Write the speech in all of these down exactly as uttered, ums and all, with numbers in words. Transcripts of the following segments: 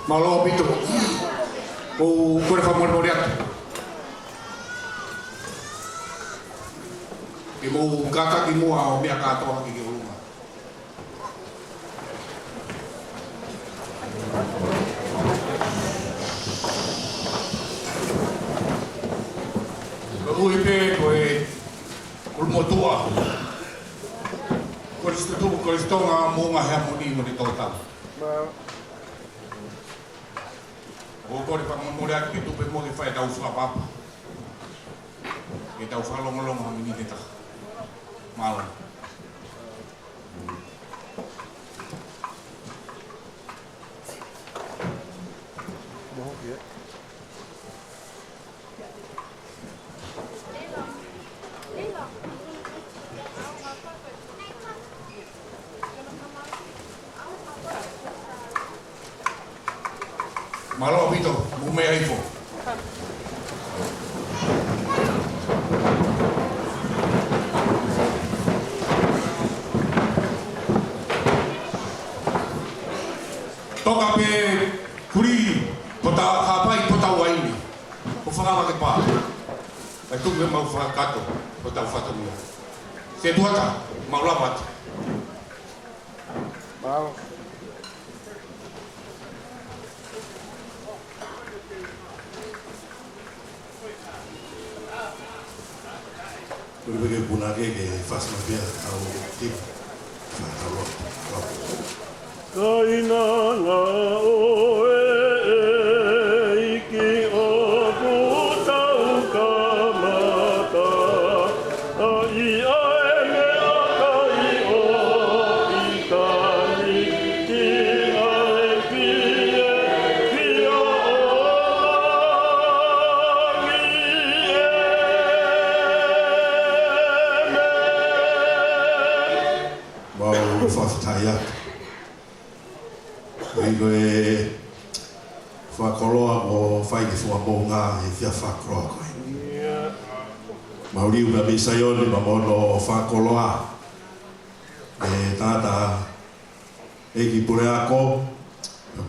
Mālō ʻaupito. ʻOku ou kole fakamolemole atu ke mou kātaki muʻa ʻo meʻa kātoa ki ke ʻolunga. Koeʻuhi pē ko e kulumotuʻa, Kolisi Tutupu, Kolisi Tonga, Moʻunga Heamoni mo ʻEne Toʻotau. ʻOku ou kole fakamolemole atu ke tuku pē muʻa ke fai ʻetau fakapapa, ke tau fakalongolongo ha miniti ʻe taha. Mālō. Mālō ʻaupito, mou meʻa hifo. Toka pē kulī, pota hapai, pota uaine. Ko fakaava ke pā. Kae tuku ke mau fakakakato hotau fatongia. Setuata, mau lava atu. Mālō. Kole pē ke punake ke fasi mai pē ʻa e tau tip. Fakatau loa. Kainanga ʻo e ʻEiki ʻoku tau kamata. ʻA ia e meʻa kai ʻo ʻikai ki ai fiefia ʻo langi ē. Mau fakafetaʻi atu. Ko e, ko e fakakoloa ʻoku fai ki he Funga Moʻunga he efiafi fakakoloa ko eni. Mau liu mei Saione pea mo hono fakakoloa e tangataʻeiki puleako,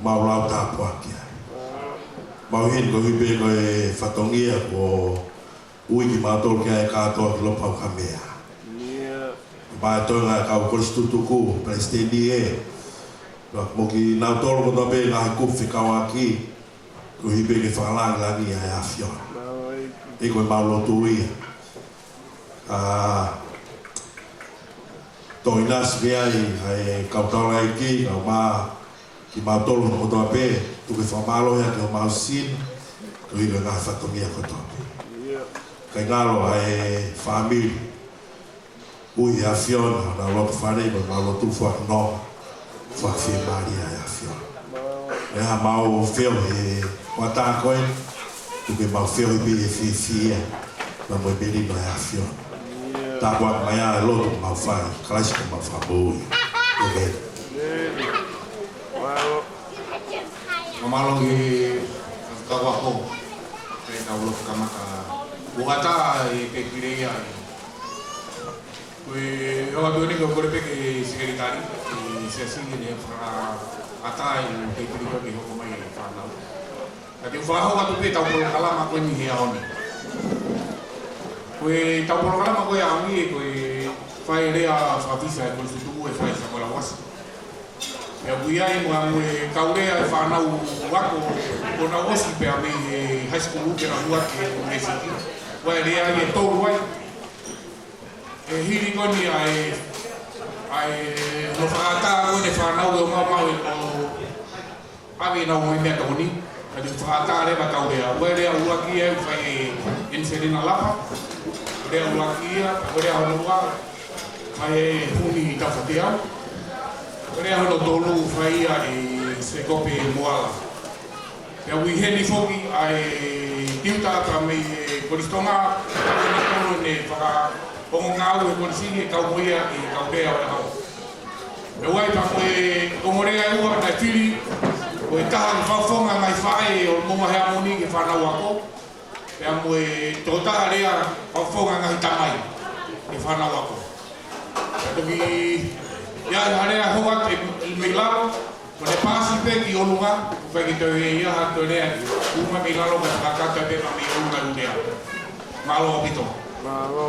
mau lau tāpuaki ai. Mau hini ko hipe ko e fatongia ko ui kimautolu ke ʻai kātoa ki Lopau Kamea. Mai toenga kau kolisi tutuku, palesiteni ē. Mo kinautolu kotoa pē ngaahi kupu fekauʻaki, ko hipe ke fakalāngilangiʻi ʻa e ʻAfiona. ʻI ko e mau lotu ia. ʻA, toʻinasi pē ai ʻa e kau taulaʻeiki, kau mā, kimautolu kotoa pē, tuku e fakamālō ia ki homau sino, ko e ngaahi fatongia kotoa pē. Kae ngalo ʻa e fāmili, ui ʻa e ʻAfiona, nau lotu fale, mo nau lotu fuakanoa, fuakifiemālie ʻa e ʻAfiona. ʻE ha mau feo he kuata ko ē, tuku ke mau feo ʻi he fiefia, na mo e melino ʻa e ʻAfiona. Tāpuaki mai ʻa e lotu mau fai, Kalaisi ko homau Fakamoʻui. ʻĒmeni. Mālō ki he kau ako, pea tau lotu kamata. Kuo ʻatā e pēpile ia. Ko e ʻoatu ni ko e kole pē ki he sekelitali, ki he siasi ke ne fakaʻatā e pēpile ko ē ke hoko mai e fānau. Ka te u fakahoko atu pē ʻetau polokalama ko eni he ʻaho ni. Ko ʻetau polokalama ko ē ʻaho ni ko e fai lea fakafisi ʻa e kolisi tutuku ʻe fai Samuela Uasi. Pea ʻoku ʻi ai mo e kau lea e fānau ako kuo nau ʻosi pea mei he high school ke nau hū ki he university. Ko e lea ia ʻe tolu ai. ʻE hili ko eni ʻa e, ʻa e, no fakaʻatā ko eni fānau ʻe maumau ʻe ʻo ʻave nau mai meʻatokoni. Ka te u fakaʻatā leva kau lea. Ko e lea ʻuluaki ʻe fai ʻe Eniselina Lapa. Lea ʻuluaki ia, ko e lea hono ua, fai ʻe Huni Tafateau. Ko e lea hono tolu, fai ia ʻe Sekope Moala. Pea ʻoku ʻi heni foki ʻa e tiuta pea mei he Kolisi Tonga, ʻa e nakono ne fakaongo ngāue he kolisi ni ʻe kau mo ia ʻi he kau lea ʻo e ʻaho. Pea ʻoku ʻi ai pea mo e ongo lea ʻe ua naʻe fili, ko e taha ke fakafofonga ngaahi faʻē ʻo Moʻunga Heamoni ke fānau ako. Pea mo e tokotaha lea fakafofonga ngaahi tamai ke fānau ako. Pea toki ʻi ai ha lea hoat ʻe mei lalo, ko ʻene paasi pē ki ʻolunga, ʻoku ʻikai ke toe ʻi ai ha toe lea ki uma mei lalo, ka fakakata pē mei ʻolunga ʻū lea. Mālō ʻaupito. Mālō.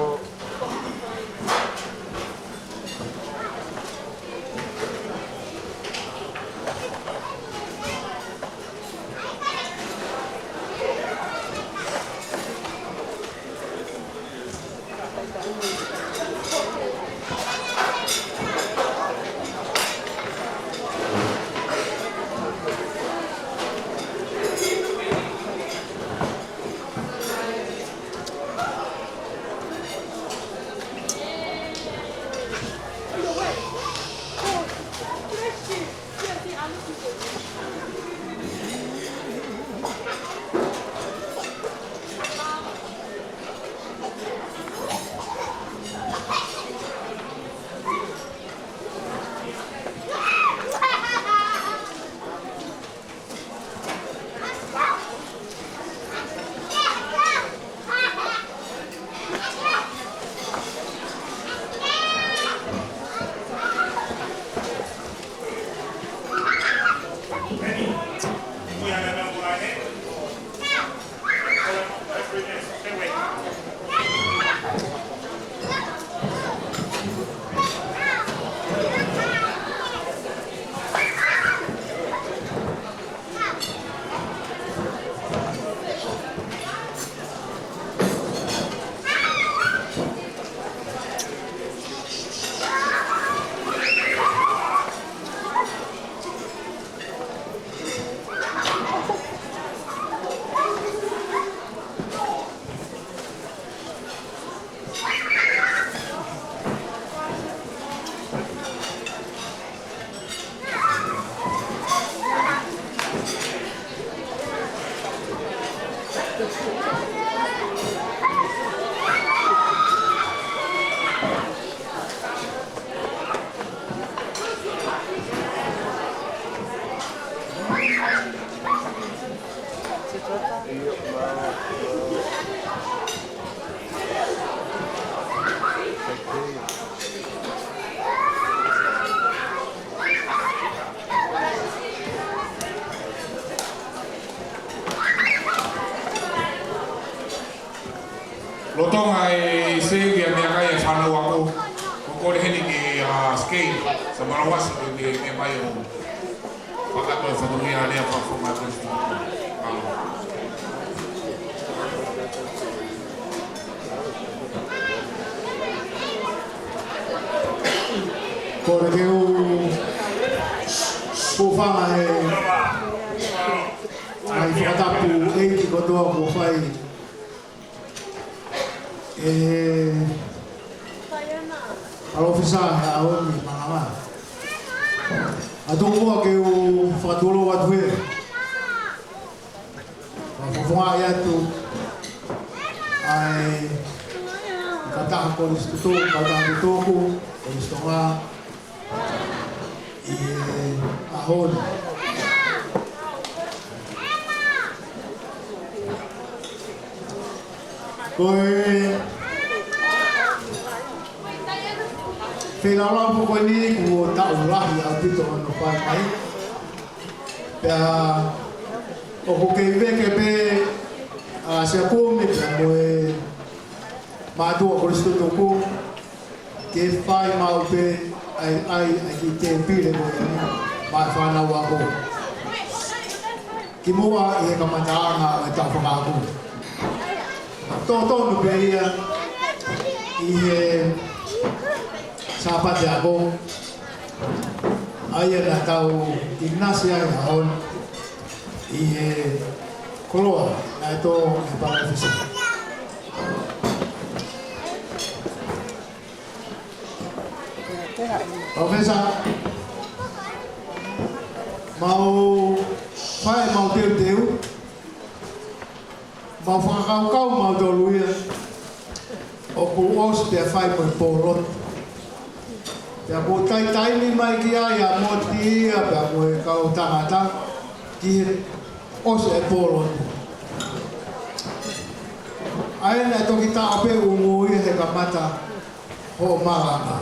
Lolotonga e sēvia meʻakai e fānau ako, ʻoku ou kole heni ki he, ʻa, Skate, Samalawasi, ke, ke, ke mai ʻo fakakakato e fatongia lea fakafofonga Kalisitiane. Mālō. Kole ke u hūfanga he ngaahi fakatapu ʻeiki kotoa kuo fai ʻe he palōfesa he ʻaho ni, Malanga. ʻA, tuku muʻa ke u fakatulou atu he fakafofongaʻi atu ʻa e kautaha Kolisi Tutuku, kautaha tutuku Kolisi Tonga, ʻi he ʻaho ni. Ko e feilaulau ko eni kuo taʻu lahi ʻaupito hono fai mai. Pea ʻoku kei veke pē ʻa Siakumi pea mo e mātuʻa Kolisi Tutuku ke fai maʻu pē ʻa e, ʻa e, ʻa e kiʻi tēpile ko eni maʻa e fānau ako kimuʻa ʻi he kamataʻanga ʻo e taʻu fakaako. Totonu pē ia ʻi he Sāpate ako, ʻa ia naʻa tau ʻinasi ai he ʻaho ni ʻi he koloa naʻe tō ʻe he palōfesa. Palōfesa, mau fai ʻemau teuteu, mau fakakaukau mautolu ia, ʻoku ʻosi pea fai mo e pōlotu. Pea kuo taimi mai ki ai ʻa Moti ia pea mo e kau tangata ki he ʻosi e pōlotu. ʻA ia naʻe toki taʻo pē ʻumu ia he kamata hoʻo malanga.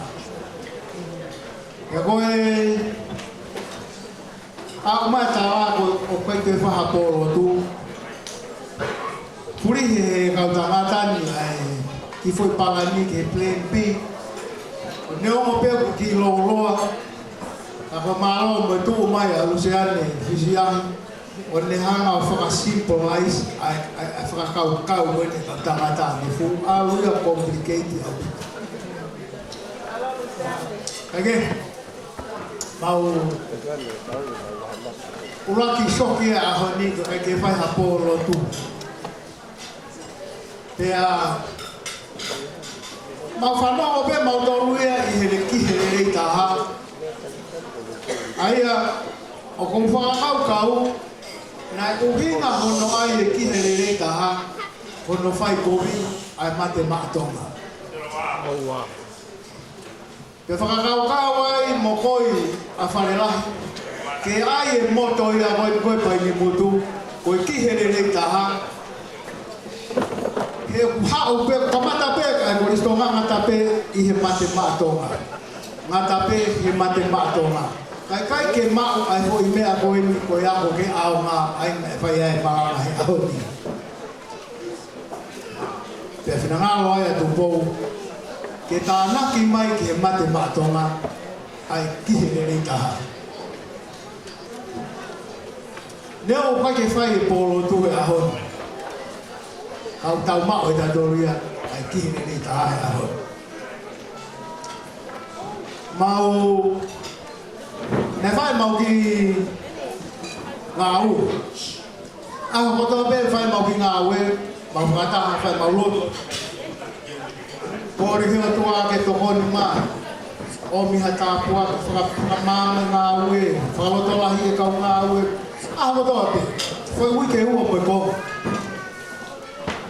Pea ko e ʻaho mai tala ko ʻoku ʻikai ke fai ha pōlotu. Fulihi ʻe he kau tangata ni ʻa e kiʻi foʻi palani ki he plan B. ʻO neongo pē ʻoku kiʻi lōloa, ka ko e mālō mo e tuʻu mai ʻa Luseane Fisiahi ʻo ne hanga ʻo fakasimplify ʻa e, ʻa e, ʻa e fakakaukau ko eni ʻa e kau tangata ni, fuʻu ʻalu ia ʻo complicate ʻaupito. Kaikehe, mau ʻuluaki soki e ʻaho ni, ʻoku ʻikai ke fai ha pōlotu. Pea mau fanongo pē mautolu ia ʻi he le-, ki he lelei taha. ʻA ia, ʻoku ou fakakaukau naʻe ʻuhinga hono ʻai e ki he lelei taha, hono fai kovi ʻa e Mate Maʻa Tonga. Pea fakakaukau ai mo koe ʻa Falelahi ke ʻai e moto ia ko e, ko e Painimutu, ko e ki he lelei taha. He ʻoku haʻu pē, kamata pē ʻa e Kolisi Tonga ngata pē ʻi he Mate Maʻa Tonga. Ngata pē ʻi he Mate Maʻa Tonga. Kae ʻikai ke maʻu ʻa e foʻi meʻa ko eni ko e ako ke ʻaonga ai naʻe fai ai e malanga he ʻaho ni. Pea finangalo ai ʻa Tupou ke tānaki mai ki he Mate Maʻa Tonga ʻa e ki he lelei taha. Neongo ʻoku ʻikai ke fai e pōlotu he ʻaho ni, ka ʻoku tau maʻu ʻe tautolu ia ʻa e ki he lelei taha he ʻaho ni. Mau, naʻe fai ʻemau kiʻi ngāue. ʻAho kotoa pē fai ʻemau kiʻi ngāue, mau fakataha fai ʻemau lotu. Kole ki he ʻOtua ke tokoni mai, ʻomi ha tāpuaki faka-, fakamaama e ngāue, fakalotolahi e kau ngāue. ʻAho kotoa pē, foʻi uike ʻe ua mo e konga.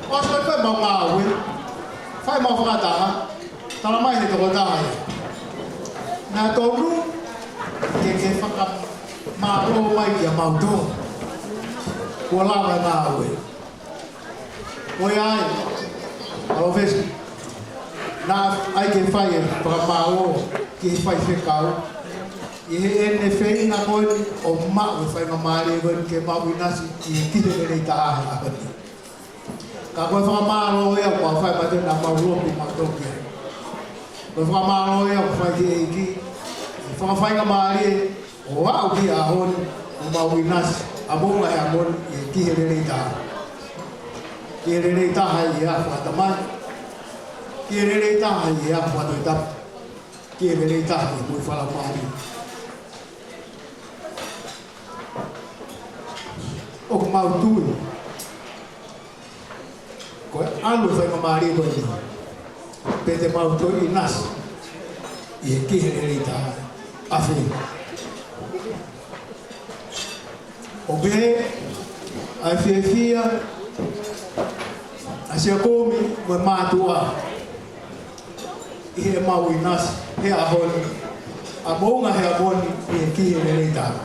ʻOsi ko ē ʻemau ngāue, fai ʻemau fakataha, talamai ʻe he tokotaha ia, naʻa tonu ke ke fakamālō mai kiate kimautolu kuo lava e ngāue. Ko ia ai, palōfesa, naʻe ʻai ke fai e fakamālō ki he faifekau ʻi heʻene feinga ko eni ʻo maʻu e faingamālie ko eni ke mau ʻinasi ʻi he ki he lelei taha he ʻaho ni. Ka ko e fakamālō ia kuo fai maʻa e naʻa mau lotu maʻu toki. Ko e fakamālō ia kuo fai ki he ʻEiki, fakafaingamālie ʻo aʻu ki he ʻaho ni, ʻo mau ʻinasi ʻa Moʻunga Heamoni ʻi he Kihe Lelei Taha. Kihe Lelei Taha ʻi he ʻaho fakatamai, Kihe Lelei Taha ʻi he ʻaho fakatoitapu, Kihe Lelei Taha ʻi he moʻui fakalaumālie. ʻOku mau tui ko e ʻalu e faingamālie ko eni, pea te mau toe ʻinasi ʻi he Kihe Lelei Taha ʻa fē. ʻO pehē ʻa e fiefia ʻa Siakomi mo e mātuʻa ʻi heʻemau ʻinasi he ʻaho ni ʻa Moʻunga Heamoni ʻi he Kihe Lelei Taha.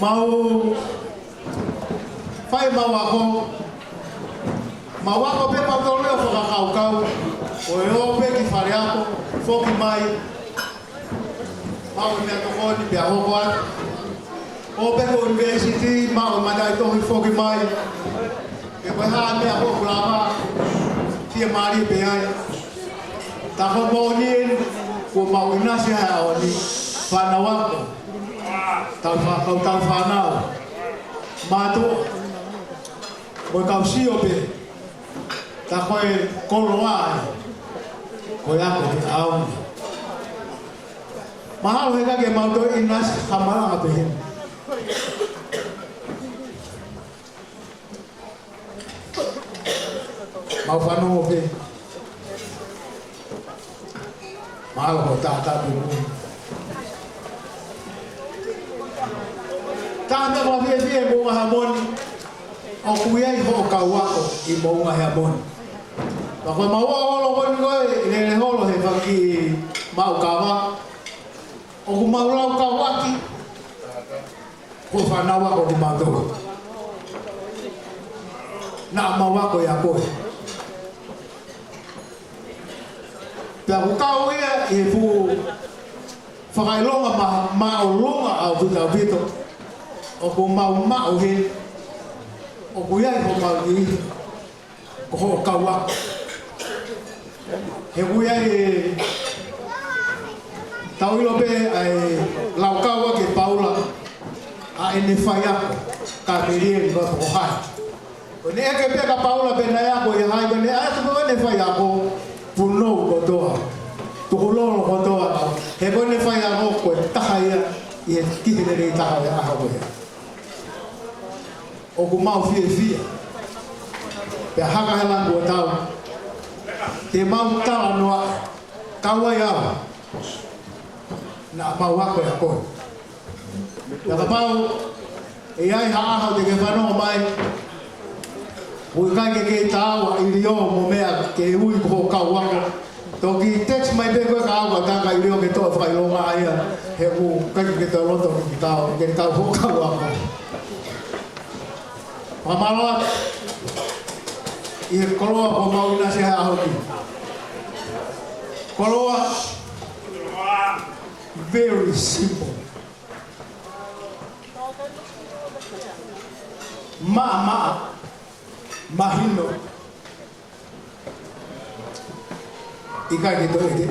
Mau fai mau ako, mau ako pē mautolu ʻo fakakaukau, ʻo e ō pē ki fale ako, foki mai, maʻu e meʻa tokoni pea hoko atu. ʻO pē ki ʻunivēsiti, maʻu e mataʻitohi, foki mai. Pe ko e hā e meʻa ʻoku lava, fiemālie pē ai. Tā ko e moʻoni eni, kuo mau ʻinasi he ʻaho ni, fānau ako, tau fa-, kau tau fānau, mātuʻa, mo e kau sio pē, tā ko e koloa ē, ko e ako pē ʻaʻau. Mahalo he ʻikai ke mau toe ʻinasi ha malanga pehē. Mau fanongo pē. Mahalo ko e taʻataʻa pē mo e taʻataʻa mo e fiefia ʻi Moʻunga Heamoni. ʻOku ʻi ai hoʻo kau ako ʻi Moʻunga Heamoni. Pea ko e mau ō holo ko eni ko e lele holo he faki mau kava. ʻOku mau laukau ʻaki ko e fānau ako kimautolu. Naʻa mau ako ʻia koe. Pea ʻoku kau ia ʻi he fuʻu fakaʻilonga ma-, māʻolunga ʻaupito ʻaupito ʻoku mau maʻu he, ʻoku ʻi ai homau niʻihi ko hoʻo kau ako. He ʻoku ʻi ai e, tau ʻilo pē ʻa e laukau ʻa Paula, ʻa ʻene faiako, Kamelieli mo e pokohai. Ko ʻene ʻeke pē kia Paula pe naʻe ako ʻi ha hai, ko ʻene ʻai atu pē ʻene faiako, punou kotoa, tukulolo kotoa, he ko ʻene faiako ko e taha ia ʻi he Kihe Lelei Taha ʻo e ʻaho ko ia. ʻOku mau fiefia. Pea haka he langi ʻo tau. Te mau talanoa, kau ai au. Naʻa mau ako ʻia koe. Pea kapau ʻe ʻi ai ha ʻaho te ke fanongo mai, ʻoku ʻikai ke ke taau ʻa ʻIlio mo meʻa ke ui ko hoʻo kau ako. Toki text mai pē koe ka au ka taka ʻIlio ke toʻo fakaʻilonga ia, he ʻoku ʻikai ke ke toe loto ke kau, ke kau hoʻo kau ako. Fakamālō atu ʻi he koloa kuo mau ʻinasi he ʻaho ni. Koloa very simple. Maʻamaʻa, mahino, ʻikai ke toe ʻeke.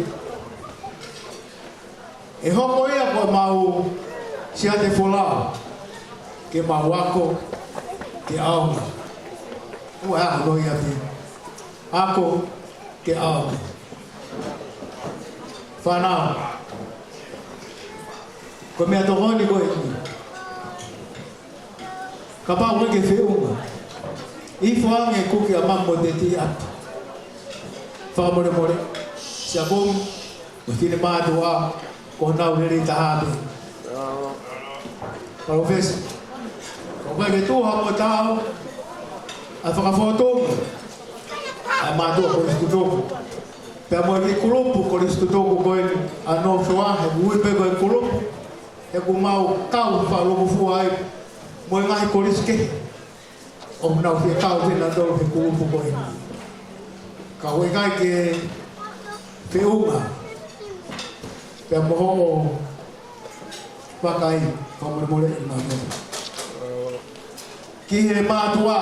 ʻE hoko ia ko ʻemau siate folau, ke mau ako, ke ʻaonga. ʻOua ʻe ako noa ia pē. Ako, ke ʻaonga. Fānau. Ko e meʻatokoni ko eni. Kapau ʻoku ke feʻunga, ifo ange kuki ʻa mamu mo te ti atu. Fakamolemole, Siakomi, mo e finemātuʻa, ko honau lelei taha pē. Palōfesa, ʻoku ʻikai ke tuha mo taau ʻa e fakafofonga ʻa e mātuʻa kolisi tutuku. Pea mo e kiʻi kulupu kolisi tutuku ko eni ʻa North Shore, he ui pē ko e kulupu. He ʻoku mau kau fakalūkufua ai mo e ngaahi kolisi kehe. ʻOku nau fie kau pē nautolu he kulupu ko eni. Ka ʻoku ʻikai ke feʻunga pea mo hoʻo vakai, fakamolemole ʻi māmani. ki he mātuʻa.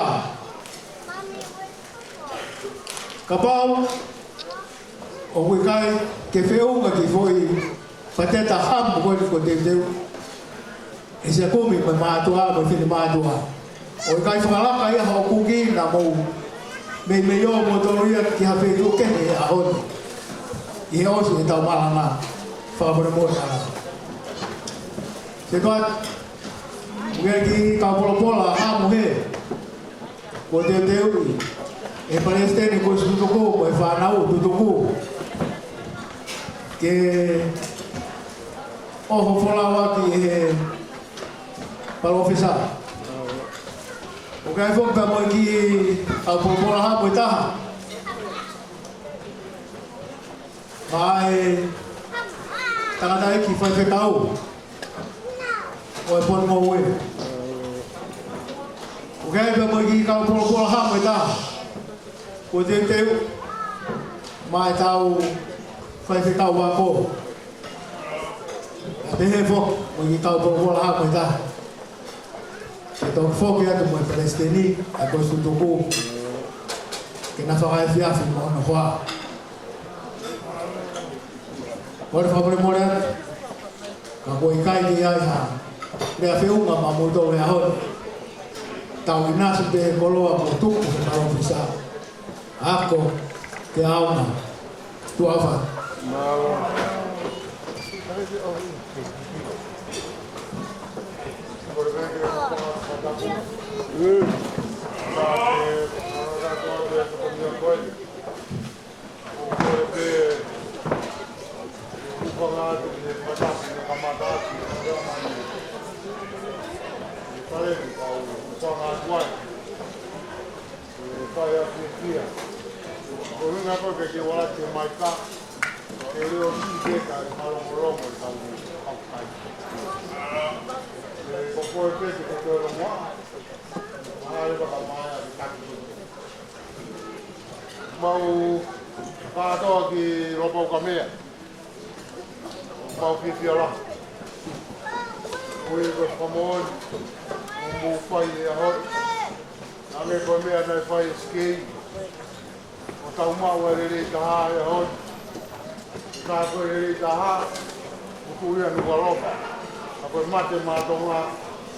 Kapau ʻoku ʻikai ke feʻunga ki he foʻi pateta hamu ko eni kuo teuteu ʻe Siakumi mo e mātuʻa mo e finemātuʻa, ʻoku ʻikai fakalaka ia hoʻo kuki naʻa mou meimei ō moutolu ia ki ha feituʻu kehe he ʻaho ni. ʻI he ʻosi ʻetau malanga fakamolemole ʻana. Setuat, ʻoku ʻi ai e kiʻi kau polopola hamu hē kuo teuteuʻi ʻe he palesiteni ko e tutuku, ko e fānau tutuku, ke ʻoho folau ʻaki ʻe he palōfesa. ʻOku ʻi ai foki pea mo e kiʻi kau polopola hamu ʻe taha maʻa e tangataʻeiki faifekau ʻo e Ponongoue. ʻOku ʻi ai pea mo e kiʻi kau polopola hamu ʻe taha kuo teuteu maʻa ʻetau faifekau ako. Pea pehē foki mo e kiʻi kau polopola hamu ʻe taha ke toki foki atu mo e palesiteni ʻa e Kolisi Tutuku ke na fakaefiafi mo hono hoa. Kole fakamolemole atu, ka ʻoku ʻikai ke ʻi ai ha lea feʻunga maʻamoutolu he ʻaho ni. Tau ʻinasi pē koloa kuo tuku ʻe he palōfesa. Ako ke ʻaonga. Tuʻa ʻofa. Ko e ʻuhinga ko ē ke ke ʻalu atu ki he maika, ke leo ki he ka e mālōlōlō e kau kakai. Ko koe pē ke ke toe longoaʻa, ʻa e leva ka mai ʻa e taki. Mau kātoa ki Lopaukamea. Mau fiefia lahi. Ui ko e fakamoʻoni ʻoku mou fai he ʻaho ni. Naʻa mei ko e meʻa naʻe fai ʻe Sikei, ʻo tau maʻu ʻa e lelei taha he ʻaho ni. Ka ko e lelei taha, ʻoku ui ʻa Nukuʻalofa. Ka ko e mate maʻa Tonga,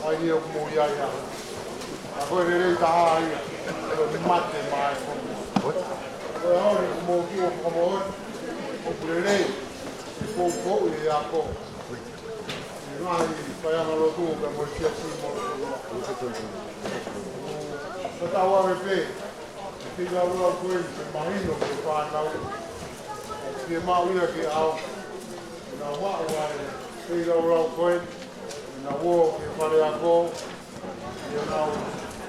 ʻa ia ʻoku mou ʻi ai ai. Ka ko e lelei taha ia, ko e mate maʻa e fonua. Ko e ʻaho ni ʻoku mou tuʻu ʻo fakamoʻoni ʻoku lelei e poupou ʻi he ako. ʻI he ngaahi faiʻanga lotu pea mo e siasi mo e fonua. Ka tau ʻave pē e feilaulau ko eni ke mahino ki he fānau ʻoku fiemaʻu ia ke ʻaonga. Ke nau maʻu ʻa e feilaulau ko eni, ke nau ō ki he fale ako, ke nau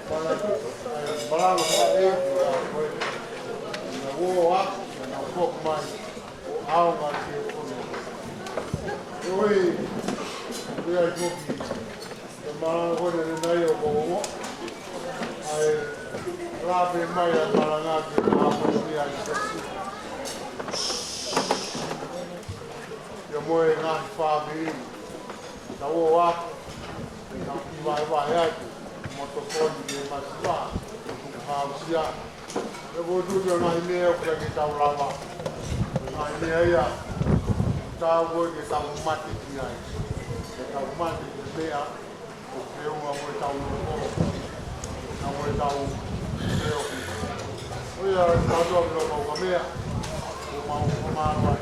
mana, ʻa e malanga fakaʻeiki ko eni, ke nau ō ā, ke nau foki mai ʻo ʻaonga ki he fonua. Ko e, ko e ʻai foki e malanga ko eni ʻanenai ʻoku ou ongoʻi ʻa e lape mai ʻa e malanga ki he ngaahi moʻoni ʻa e siasi pea mo e ngaahi fāmili. Tau ō atu, tau kiʻi vahevahe atu mo tokoni ki he masiva, ʻoku hausia. Pea ʻoku tuʻu ʻa e ngaahi meʻa ʻoku ʻikai ke tau lava. Ngaahi meʻa ia ʻoku taau ko ē ke tau mate ki ai. Ke tau mate ki he meʻa ʻoku feʻunga mo ʻetau loko, na mo ʻetau feohi. ʻOku ʻi ai ʻa e kātoa ki Lopaukamea, ʻoku mau ʻofa mai.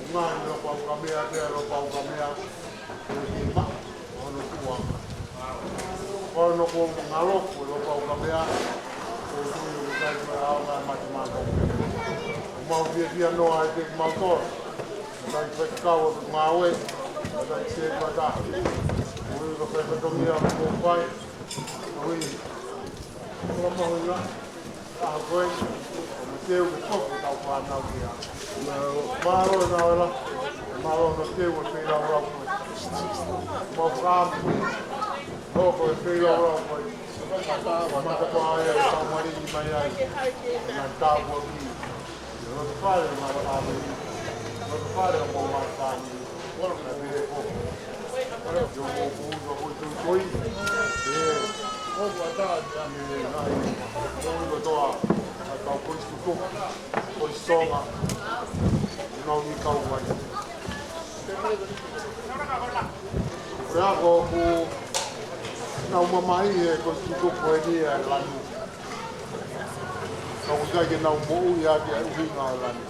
Ngaahi Lopaukamea, pea Lopaukamea, ʻoku ke maʻu hono kuonga. Ko hono kuonga ngalo ko Lopaukamea, ʻoku tui ʻoku ʻikai ko e ʻaonga mate maʻa Tonga. ʻOku mau fiefia noa ai pē kimautolu, ʻa e faifekau ʻoku ngāue, ʻa e sētuata. Ui ko e fatongia ʻoku mou fai, ui. Ko e mahuʻinga ʻaho ko ē, ʻo teu ke foki ʻetau fānau ki ai. Mālō Nāvela, mālō hono teu e feilaulau ko ē. Mau fakaʻamu, hoko e feilaulau ko ē. Mata ko ā ia ʻe tau malini mai ai, na tāpuaki. Loto fale, mālō fāmili. Loto fale, ʻo mau mālō fāmili. Ora ka pē ko. Ora, ʻio, mo kuo ʻosi ko e tui ko ē. ʻE. ʻOku ʻatā ʻa e ngaahi moʻui kotoa ʻa e kau Kolisi Tutuki, Kolisi Tonga, nau ni kau ai. Pea ko ʻoku nau mamahi he Kolisi Tutuki ko eni ʻa e lanu. Ka ʻoku ʻikai ke nau moʻui ʻaki ʻa e ʻuhinga ʻo e lanu.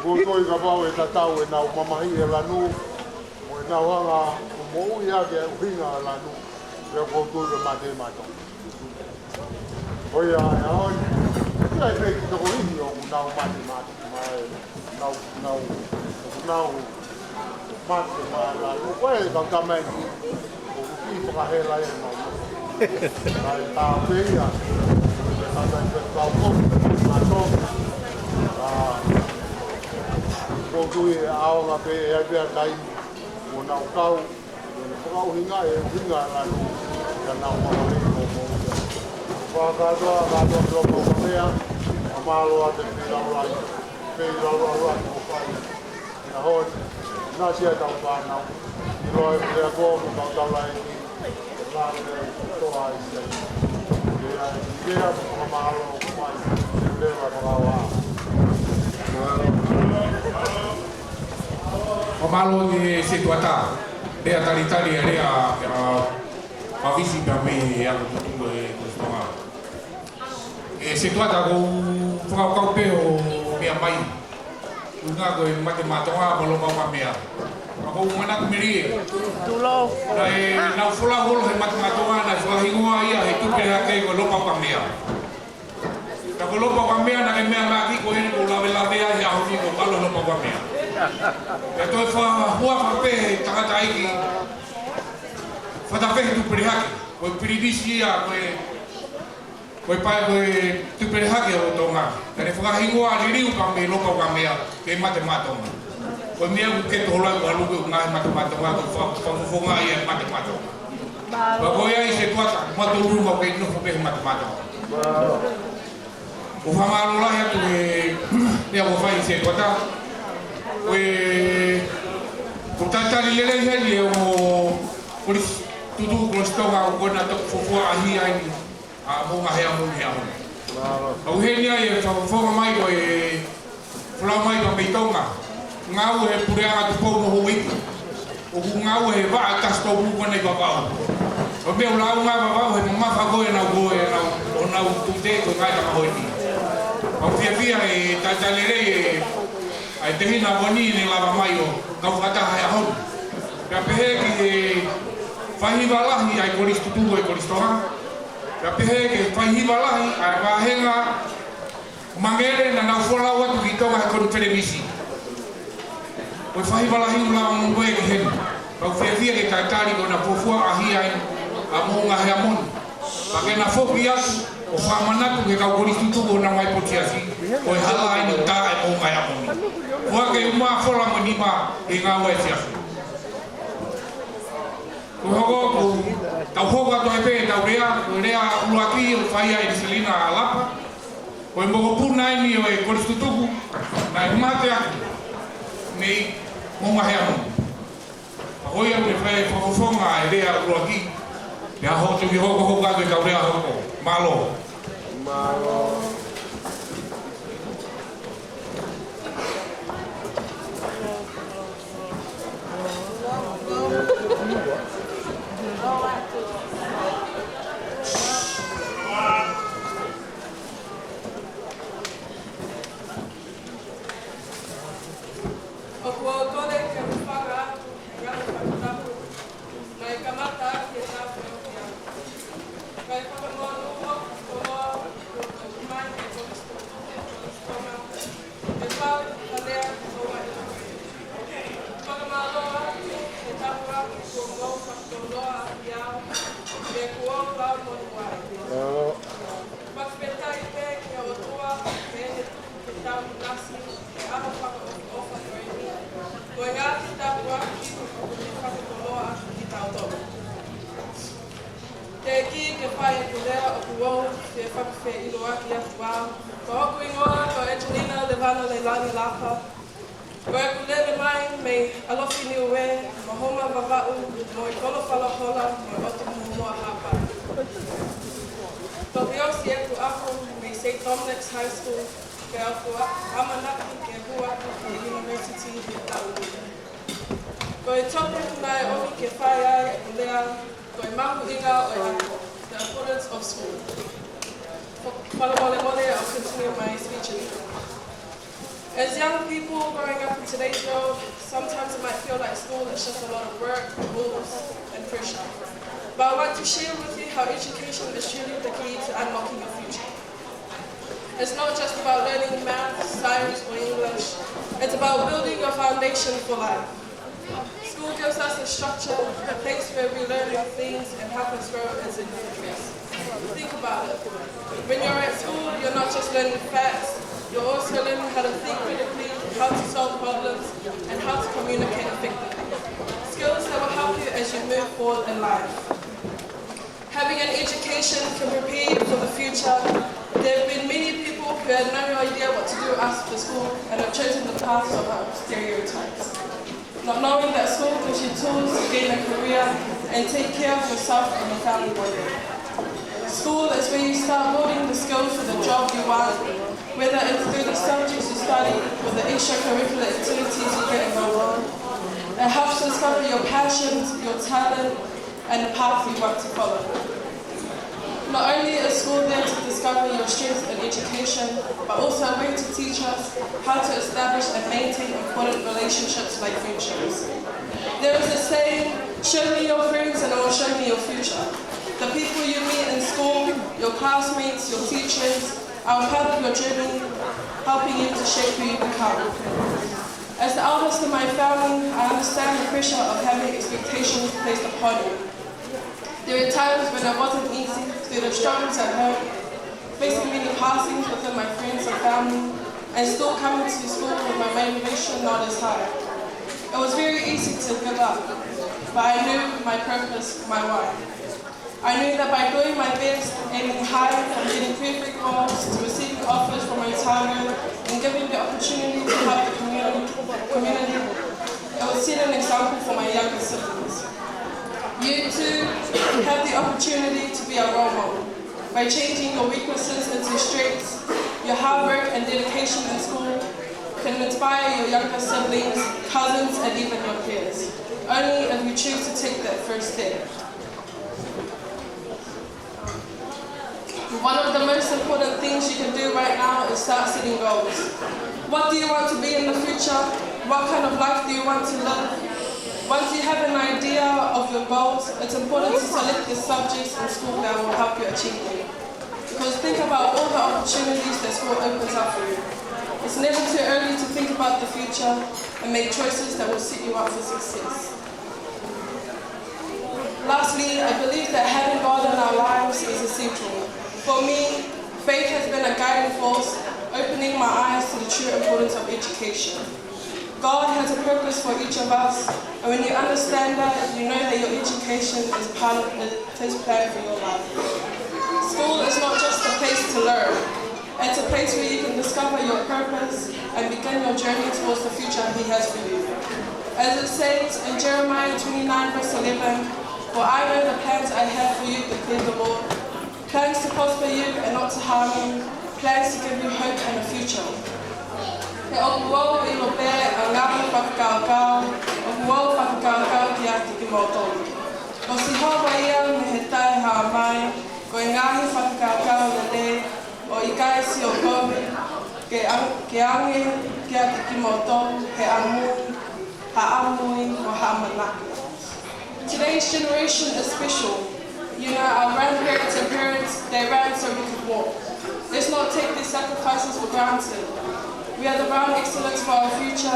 Ko e toe kapau ʻe tatau ʻenau mamahi he lanu, mo ʻenau hanga ʻo moʻui ʻaki ʻa e ʻuhinga ʻo e lanu, pea ʻoku ou tui ʻe mate mautolu. ʻOiauē, ʻoiauē, ʻoku ʻikai pē ki tokolihi ʻoku nau mate mautolu, mai nau, nau, ʻoku nau mate mautolu. Ko e kau tama eni, ʻoku kiʻi fakahela ia ʻenau mate. Kae tā pē ia, kae tā pē kau kopi, mautolu. ʻA, ʻoku ou tui ʻe ʻaonga pē, ʻe ʻi ai pē ʻa e taimi, ʻo nau kau, ʻo nau fakaʻuhingaʻi e ʻuhinga ʻo e lanu, ka nau mamahi mo mo. Fakakātoa, kātoa ki Lopa Ukamea, ʻa mālō ʻa e feilaulau, feilaulau ʻoku fai. Naʻa hoi, naʻa sia tau fānau. ʻIloa e lea ko, mo kau tau lai ni, e lanu e toa i se. Lea, lea, mo mālō, mai, lea, mo kau ā. Mālō. Fakamālō ki he setuata, lea talitali ʻa e lea, ʻa, Pāvisi pea mei he ako tutuku e Kolisi Tonga. ʻE setuata, ʻoku ou fakakaukau pē ʻo meʻa mai. ʻUhinga ko e mate mautolu mo Lopa Ukamea. Ka ʻoku ou manatu melie. Tulou. Naʻe, nau folau holo he mate mautolu, naʻe fakahingoa ia he tupe hake ko Lopa Ukamea. Ka ko Lopa Ukamea naʻe meʻa mai ki ko eni ʻoku ou lavelave ai he ʻaho ni ko e kalo Lopa Ukamea. Pea toe fakahuafa pē he tangataʻeiki Fatapehi Tuʻupelehake, ko e pilinisi ia, ko e, ko e pae, ko e Tuʻupelehake ʻo Tonga. Ka ne fakahingoa liliu pea mei Lopa Ukamea, ke mate mautolu. Ko e meʻa ʻoku ke tō lai ʻalu ke ʻuhinga he mate mautolu, ko e fa-, fakafofonga ia e mate mautolu. Pea ko ia ʻi setuata, mautolu mau kei nofo pē he mate mautolu. ʻOku ou fakamālō lahi atu he, meʻa ʻoku fai ʻi setuata. Ko e, ʻoku talitali lelei heni ʻe he ongo Kolisi Tutuku Kolisi Tonga ʻoku na toki fuofua ʻaʻahi ai ʻa Moʻunga Heamoni he ʻaho ni. ʻOku heni ai e fakafofonga mai ko e folau mai pea mei Tonga. Ngāue he Puleʻanga Tupou mo Houʻeiki. ʻOku ngāue he vaʻa e Kasi Toumoʻui ko ena ʻi Vavaʻu. ʻO meʻa ʻoku lāunga Vavaʻu he mamafa ko ē ʻenau ko ē ʻenau, ʻo nau tute ko e ngaahi tamahoiti. ʻOku fiefia e talitali lelei e, ʻa e tehina ko eni ne lava mai ʻo kau fakataha he ʻaho ni. Pea pehē ki he faihiva lahi ʻa e Kolisi Tutuku e Kolisi Tonga. Pea pehē ki he faihiva lahi ʻa e vāhenga Mangele naʻa nau folau atu ki Tonga he konifelenisi. Ko e faihiva lahi ʻoku lava mo ko ē ki heni. Pea ʻoku fiefia ke talitali ko ʻena fuofua ʻaʻahi ai ʻa Moʻunga Heamoni. Pea ke na foki atu ʻo fakamanatu ki he kau Kolisi Tutuku ʻo nau ngaahi potu siasi. Ko e hala eni ʻoku tā ʻe Moʻunga Heamoni. Ko e ke uma folau mo nima ʻi he ngāue siasi. Ko e hoko ʻoku tau hoko atu ai pē ʻetau lea, ko e lea ʻuluaki ʻoku fai ʻe Selina Lapa. Ko e mokopuna eni ʻo e Kolisi Tutuku, naʻe mate ʻaki mei Moʻunga Heamoni. Pea ko ia ʻoku ne fai e fakafofonga e lea ʻuluaki, pea hoko atu ki he hokohoko atu ʻetau lea hoko. Mālō. Mālō. ʻOku ou kole ke u hūfanga atu he ngaahi fakatapu naʻe kamata ʻaki e tāpuaki. Kae fakamoʻoni ʻoku ou kole ke u mai ke Kolisi Tutuku, Kolisi Tonga, ke fai ha lea ki hoʻo ʻaʻahi. Fakamālō atu he tāpuaki kuo mou fakatōnoa ʻaki au ke u lau monū ai. Fakafetaʻi pē ki he ʻOtua heʻene tuku ke tau ʻinasi he ʻaho fakaʻofoʻofa ko eni. Ko e ngaahi tāpuaki kuo ne fakatōnoa ʻaki kitautolu. Teʻeki ke fai ʻeku lea ʻoku ou fie fakafeʻiloaki atu au, ko hoku hingoa ko Angelina Levano Leilani Lapa. Ko ʻeku lele mai mei ʻAlofi Niue, Mahoma Vavaʻu, mo e Kolo Falahola, mo e ʻOtu Momoa Dominick's High School, pea ʻoku ʻamanaki ke hū atu ki he university he taʻu ni. Ko e topic naʻe ʻomi ke fai ai ʻeku lea, ko e mahuʻinga ʻo e ako, the importance of school. Fo-, fakamolemole, I'll continue my speech in English. As young people growing up in today's world, sometimes it might feel like school is just a lot of work, rules, and pressure. But I want to share with you how education is truly the key to unlocking your future. It's not just about learning math, science, or English. It's about building your foundation for life. School gives us a structure, a place where we learn new things and help us grow as individuals. Think about it. When you're at school, you're not just learning facts, you're also learning how to think critically, how to solve problems, and how to communicate effectively. Skills that will help you as you move forward in life. Having an education can prepare you for the future. There have been many people who had no idea what to do after school and have chosen the path of stereotypes. Not knowing that school gives you tools to gain a career and take care of yourself and your family one day. School is where you start building the skills for the job you want, whether it's through the subjects you study or the extracurricular activities you get involved in. It helps discover your passions, your talent, and the path you want to follow. Not only is school there to discover your strengths in education, but also a way to teach us how to establish and maintain important relationships like friendships. There is a saying, "Show me your friends and I will show me your future." The people you meet in school, your classmates, your teachers, are a part of your journey, helping you to shape who you become. As the eldest in my family, I understand the pressure of having expectations placed upon you. There were times when it wasn't easy, through the struggles at home, facing many passings within my friends and family, and still coming to school with my motivation not as high. It was very easy to give up, but I knew my purpose, my why. I knew that by doing my best, aiming high, from getting perfect grades to receiving offers from Otago and giving the opportunity to help the community, community, it would set an example for my younger siblings. You too have the opportunity to be a role model. By changing your weaknesses into strengths, your hard work and dedication in school can inspire your younger siblings, cousins, and even your peers. Only if you choose to take that first step. One of the most important things you can do right now is start setting goals. What do you want to be in the future? What kind of life do you want to live? Once you have an idea of your goals, it's important to select the subjects in school that will help you achieve them. Because think about all the opportunities that school opens up for you. It's never too early to think about the future and make choices that will set you up for success. Lastly, I believe that having God in our lives is essential. For me, faith has been a guiding force, opening my eyes to the true importance of education. God has a purpose for each of us, and when you understand that, you know that your education is part of His plan for your life. School is not just a place to learn, it's a place where you can discover your purpose and begin your journey towards the future He has for you. As it says in Jeremiah twenty-nine, verse eleven, "For I know the plans I have for you, declares the Lord, plans to prosper you and not to harm you, plans to give you hope and a future." He ʻoku ou ʻilo pē ʻa e ngaahi fakakaukau ʻoku ou fakakaukau kiate kimoutolu, ko Sihova ia mei he Taʻehāmai, ko e ngaahi fakakaukau lelei, ʻo ʻikai siʻi kovi, ke ang-, ke ange kiate kimoutolu ha ʻamui, ha ʻamui mo ha ʻamanaki. Today's generation is special. You know, our grandparents and parents, they ran so we could walk. Let's not take these sacrifices for granted. We are the brown excellence for our future.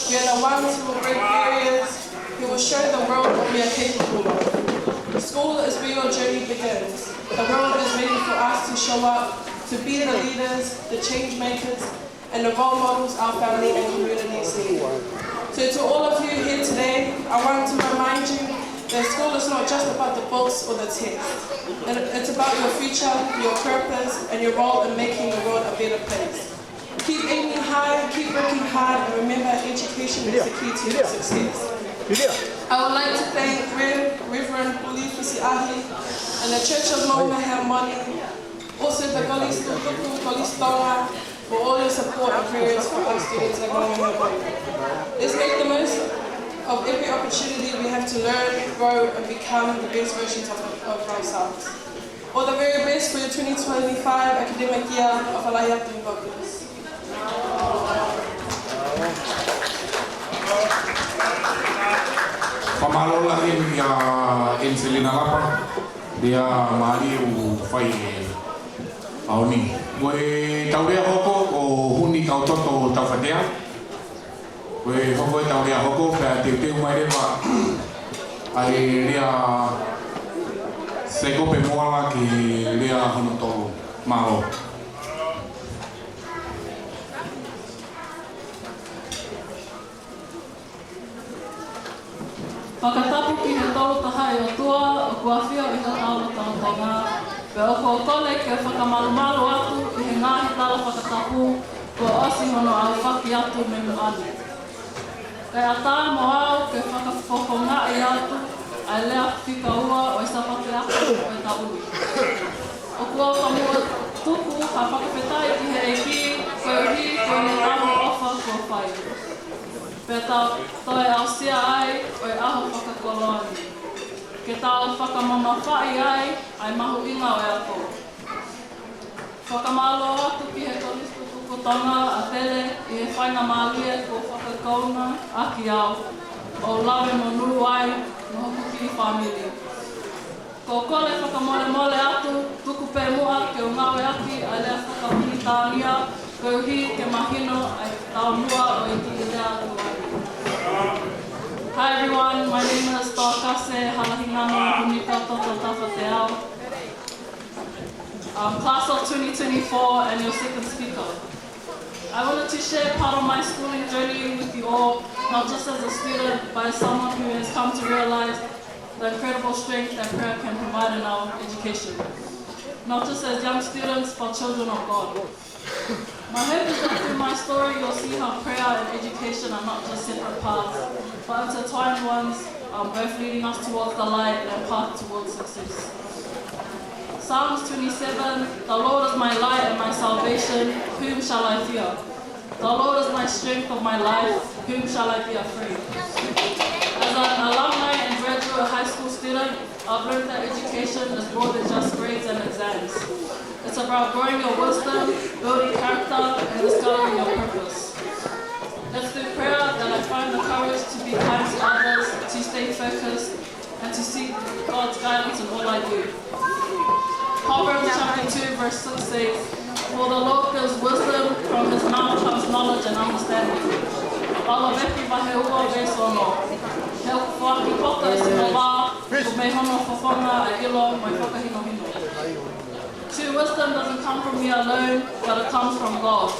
We are the ones who will break barriers, who will show the world what we are capable of. School is where your journey begins. The world is waiting for us to show up, to be the leaders, the change makers, and the role models our family and communities need. So to all of you here today, I want to remind you that school is not just about the books or the tests. It, it's about your future, your purpose, and your role in making the world a better place. Keep aiming high, keep working hard, and remember, education is the key to your success. I would like to thank Rev-, Reverend Puli Fisiʻahi and the Church of Maunga Heamoni Also, the Kolisi Tutuku, Kolisi Tonga, for all your support and prayers for our students at Ngangangapovi. Let's make the most of every opportunity we have to learn, grow, and become the best versions of, of ourselves. All the very best for your twenty twenty-five academic year of Alaiatu Vocals. Fakamālō lahi kia Angelina Lapa, ʻa ia mālie ʻoku fai e ʻaho ni. Ko e tau lea hoko ko Huni Kautoto Taufatea. Ko e hoko e tau lea hoko, pea teuteu mai leva ʻa e lea Sēkope Moala ki he lea hono tolu. Mālō. Fakatapu ki he Tolu Tahaʻi ʻOtua, ʻoku ʻafio ʻi hotau lotolotonga, pea ʻoku ou kole ke fakamalumalu atu ʻi he ngaahi tala fakatapu kuo ʻosi hono aofaki atu mei muʻa ni. Kae ʻatā mo au ke fakafofongaʻi atu ʻa e lea fika ua ʻo e Sāpate Ako ʻo e taʻu ni. ʻOku ou tomuʻa tuku ha fakafetaʻi ki he ʻEiki, koeʻuhi ko ʻene ʻaloʻofa kuo fai. Pea tau toe aʻusia ai ʻa e ʻaho fakakoloa ni, ke tau fakamamafaʻi ai ʻa e mahuʻinga ʻo e ako. Fakamālō atu ki he Kolisi Tutuku Tonga ʻa Pele ʻi he faingamālie kuo fakakaunga ʻaki au ʻo lave monū ai mo hoku kiʻi fāmili. ʻOku ou kole fakamolemole atu, tuku pē muʻa ke u ngāueʻaki ʻa e lea fakapilitānia, koeʻuhi ke mahino ʻa e taumuʻa ʻo e kiʻi lea ʻoku ou. Hi everyone, my name is Toakase Halahingano Hunika Toto Tafateau. Um, class of twenty twenty-four and your second speaker. I wanted to share part of my schooling journey with you all, not just as a student, but as someone who has come to realize the incredible strength that prayer can provide in our education, not just as young students, but children of God. My hope is that through my story, you'll see how prayer and education are not just separate paths, but intertwined ones, um, both leading us towards the light and path towards success. Psalms twenty-seven, "The Lord is my light and my salvation, whom shall I fear? The Lord is my strength of my life, whom shall I be afraid?" As an alumni and graduate high school student, I've learned that education is more than just grades and exams. It's about growing your wisdom, building character, and discovering your purpose. It's through prayer that I find the courage to be kind to others, to stay focused, and to seek God's guidance in all I do. Proverbs chapter two, verse six says, "For the Lord gives wisdom, from his mouth comes knowledge and understanding." Palōvepi vahe ua veesi ono. He ʻoku foaki poto ʻe Sihova, ʻoku mei hono fofonga ʻa e ʻilo mo e fakahinohino. True wisdom doesn't come from me alone, but it comes from God.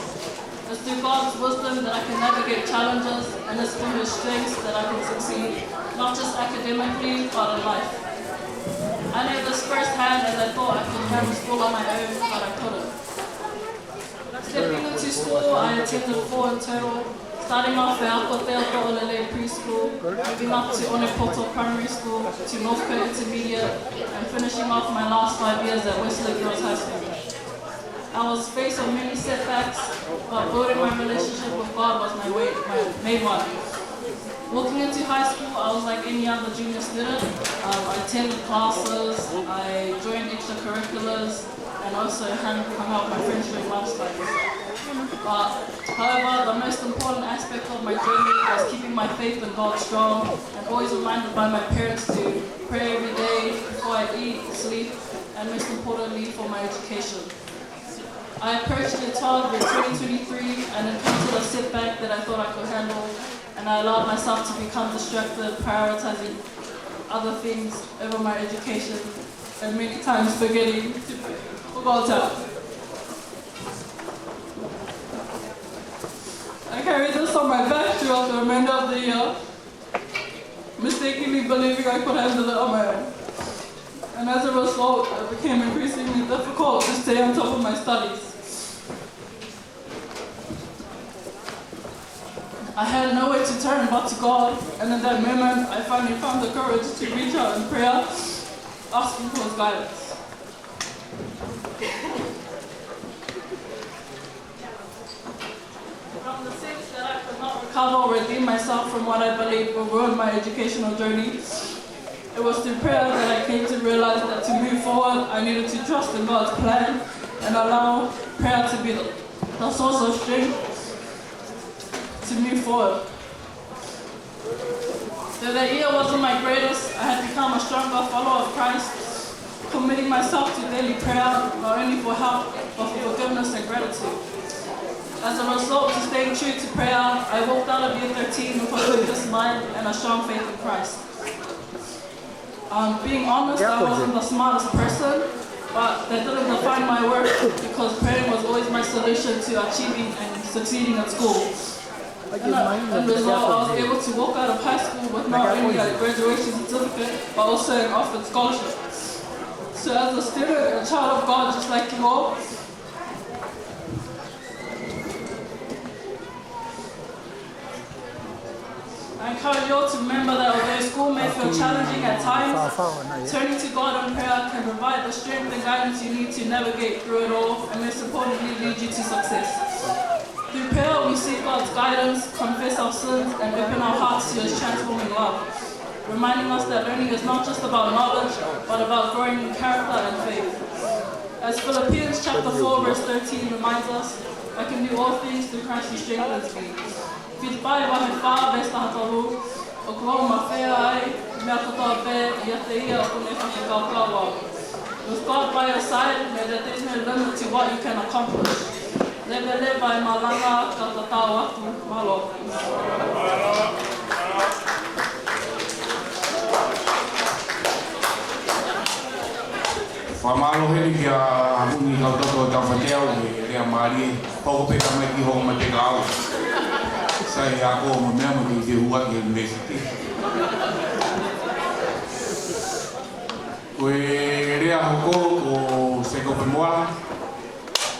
It's through God's wisdom that I can navigate challenges, and it's through his strengths that I can succeed, not just academically, but in life. I know this firsthand, as I thought I could handle school on my own, but I couldn't. Stepping into school, I attended four in total, starting off at Ako Teo Toʻolelei Preschool, moving up to ʻOnepoto Primary School, to Northcote Intermediate, and finishing off my last five years at Westlake Girls High School. I was faced with many setbacks, but building my relationship with God was my way, my main one. Walking into high school, I was like any other junior student. Um, I attended classes, I joined extracurriculars, and also hung, hung out with my friends during lunch times. But, however, the most important aspect of my journey was keeping my faith in God strong and always reminded by my parents to pray every day before I eat, sleep, and most importantly, for my education. I approached year twelve in twenty twenty-three and encountered a setback that I thought I could handle, and I allowed myself to become distracted, prioritizing other things over my education, and many times forgetting to pray for God's help. I carried this on my back throughout the remainder of the year, mistakenly believing I could handle it on my own. And as a result, it became increasingly difficult to stay on top of my studies. I had nowhere to turn but to God, and in that moment, I finally found the courage to reach out in prayer, asking for his guidance. recover or redeem myself from what I believed would ruin my educational journey. It was through prayer that I came to realize that to move forward, I needed to trust in God's plan and allow prayer to be the, the source of strength to move forward. Though that year wasn't my greatest, I had become a stronger follower of Christ, committing myself to daily prayer, not only for help, but for forgiveness and gratitude. As a result to staying true to prayer, I walked out of year thirteen with a focused mind and a strong faith in Christ. Um, being honest, I wasn't the smartest person, but that didn't define my worth because praying was always my solution to achieving and succeeding at school. And, uh, as a result, I was able to walk out of high school with not only a graduation certificate, but also an offered scholarship. So as a student and a child of God, just like you all, I encourage you all to remember that although school may feel challenging at times, turning to God in prayer can provide the strength and guidance you need to navigate through it all, and most importantly, lead you to success. Through prayer, we seek God's guidance, confess our sins, and open our hearts to His transforming love, reminding us that learning is not just about knowledge, but about growing in character and faith. As Philippians chapter four verse thirteen reminds us, "I can do all things through Christ who strengthens me." Filipai vahe fā veesi taha tolu, ʻoku ou mafeia ʻa e meʻa kotoa pē ʻiate ia ʻoku ne fakakaukau au. With God by your side, may there be no limit to what you can accomplish. Leveleva e malanga ka tatau atu. Mālō. Fakamālō heni kia Muni Kautoto Taufaʻāhau, ʻe lea mālie, pau pē ka mai ki hoʻo mateka au. Sai ako mo meʻa mo te te ua ki university. Ko e lea hoko ko Sekope Moa,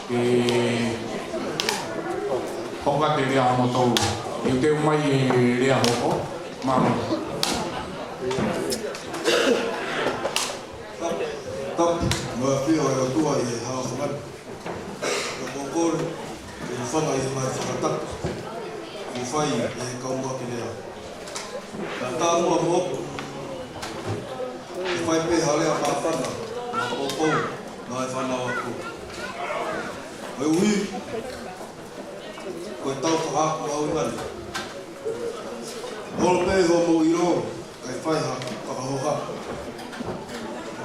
ʻe hoko atu e lea hono tolu. ʻE te mai e lea hoko, mālō. Tapu, mo e ʻafio ʻa e ʻOtua ʻi he haʻofanga ni. Ko e kole, ke u fanga ʻi he ngaahi fakatapu kuo fai ʻe he kau muʻaki lea. Ka tāmuʻa moʻoku, ke fai pē ha lea māfana, maʻa e poupou, maʻa e fānau ako. Koeʻuhi, ko e tau fakaakoʻanga ni. Holo pē hoʻomou ʻilo, kae fai ha fakahoha.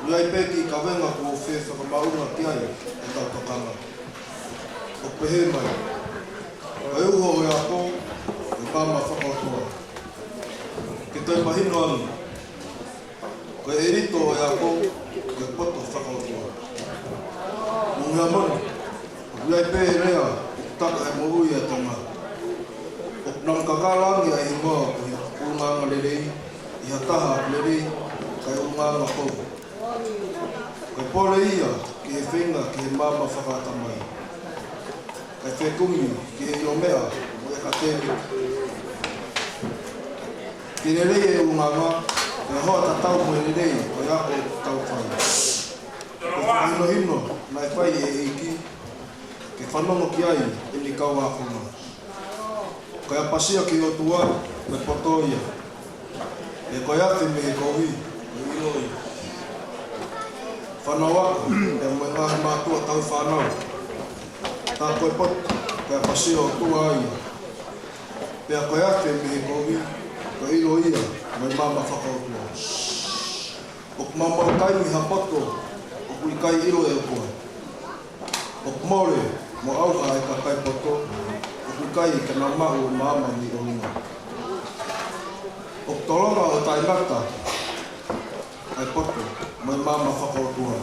ʻOku ʻi ai pē kiʻi kavenga kuo fie fakamaʻunga ki ai ʻetau tokanga. ʻOku pehē mai, ko e uho ʻo e ako, ko e maama fakaʻotua. Ke toe mahino ange, ko e ʻelito ʻo e ako, ko e poto fakaʻotua. Moʻoni moʻoni, ʻoku ʻi ai pē lea ʻoku taka e moʻui ʻa Tonga. ʻOku nau kakala ange ʻa e hingoa ʻo e ʻulungaanga lelei ʻi ha taha ʻoku lelei kae ʻulungaanga ʻo e pole ia ki he feinga ki he maama fakaʻatamai, kae fekumi ki he ʻilo meʻa mo e ʻakatēmiki. Ke lelei e ʻulungaanga, ke hoa tatau mo e lelei ʻo e ako ʻoku tau fai. Ko e fakahinohino naʻe fai ʻe he ʻEiki, ke fanongo ki ai ʻene kau ākonga. Ko e ʻapasia ki he ʻOtua, ko e poto ia. Pea ko e afe mei he kovi, ko e ʻilo ia. Fānau ako, pea mo e ngaahi mātuʻa tauhi fānau. Tā ko e poto, ko e ʻapasia ʻo e ʻOtua ia. Pea ko e afe mei he kovi, ko e ʻilo ia, mo e maama fakaʻotua. ʻOku maumau taimi ha poto ʻoku ʻikai ʻilo ʻe he ʻOtua. ʻOku mole mo ʻauha ʻa e kakai poto, ʻoku ʻikai ke nau maʻu ʻa e maama mei ʻolunga. ʻOku tolonga ʻo taʻengata ʻa e poto mo e maama fakaʻotua.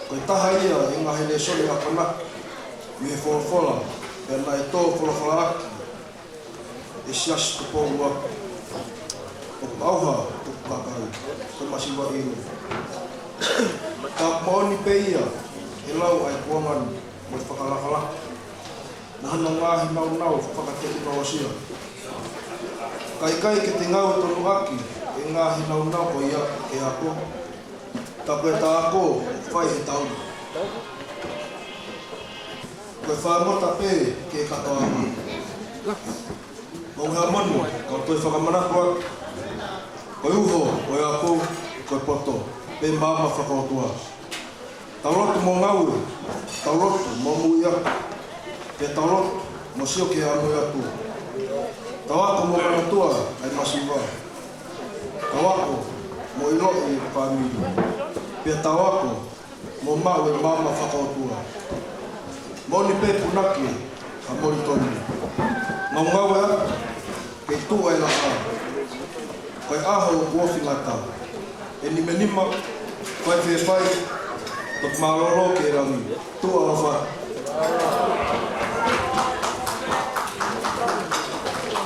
Ko e taha ia ʻi he ngaahi lēsoni akonaki mei he folofola, pea naʻe tō folofolaʻaki ʻe Siaosi Tupou ʻUluaki. ʻOku ʻauha ʻa e kakai, ko e masiva ʻilo. Ka ʻoku moʻoni pē ia, he lau ʻa e kuonga ni mo e fakalakalaka, mo hono ngaahi naunau fakatekinolosia. Ka ʻikai ke te ngāue tonu ʻaki e ngaahi naunau ko ia ke ako, tā ko e tā ako ʻoku fai he taʻu ni. Ko e fāngota pē ki he katoanga. Moʻunga Heamoni, kau toe fakamanatu atu, ko e uho, ko e ako, ko e poto, pea maama fakaʻotua. Tau lotu mo ngaue, tau lotu mo muiʻi atu, pea tau lotu mo sio ki he ʻamu ʻo e ʻOtua. Tau ako mo manatua ʻa e masiva. Tau ako mo ʻiloʻi e fāmili. Pea tau ako mo maʻu e maama fakaʻotua. Moʻoni pē punake ha moli tonu. Ngaungaue atu, kei tuʻa e laʻā. Ko e ʻaho kuo ofi ngata. ʻE nimanima, fai fēfē, toki mālōlō ki he langi. Tuʻa ʻofa.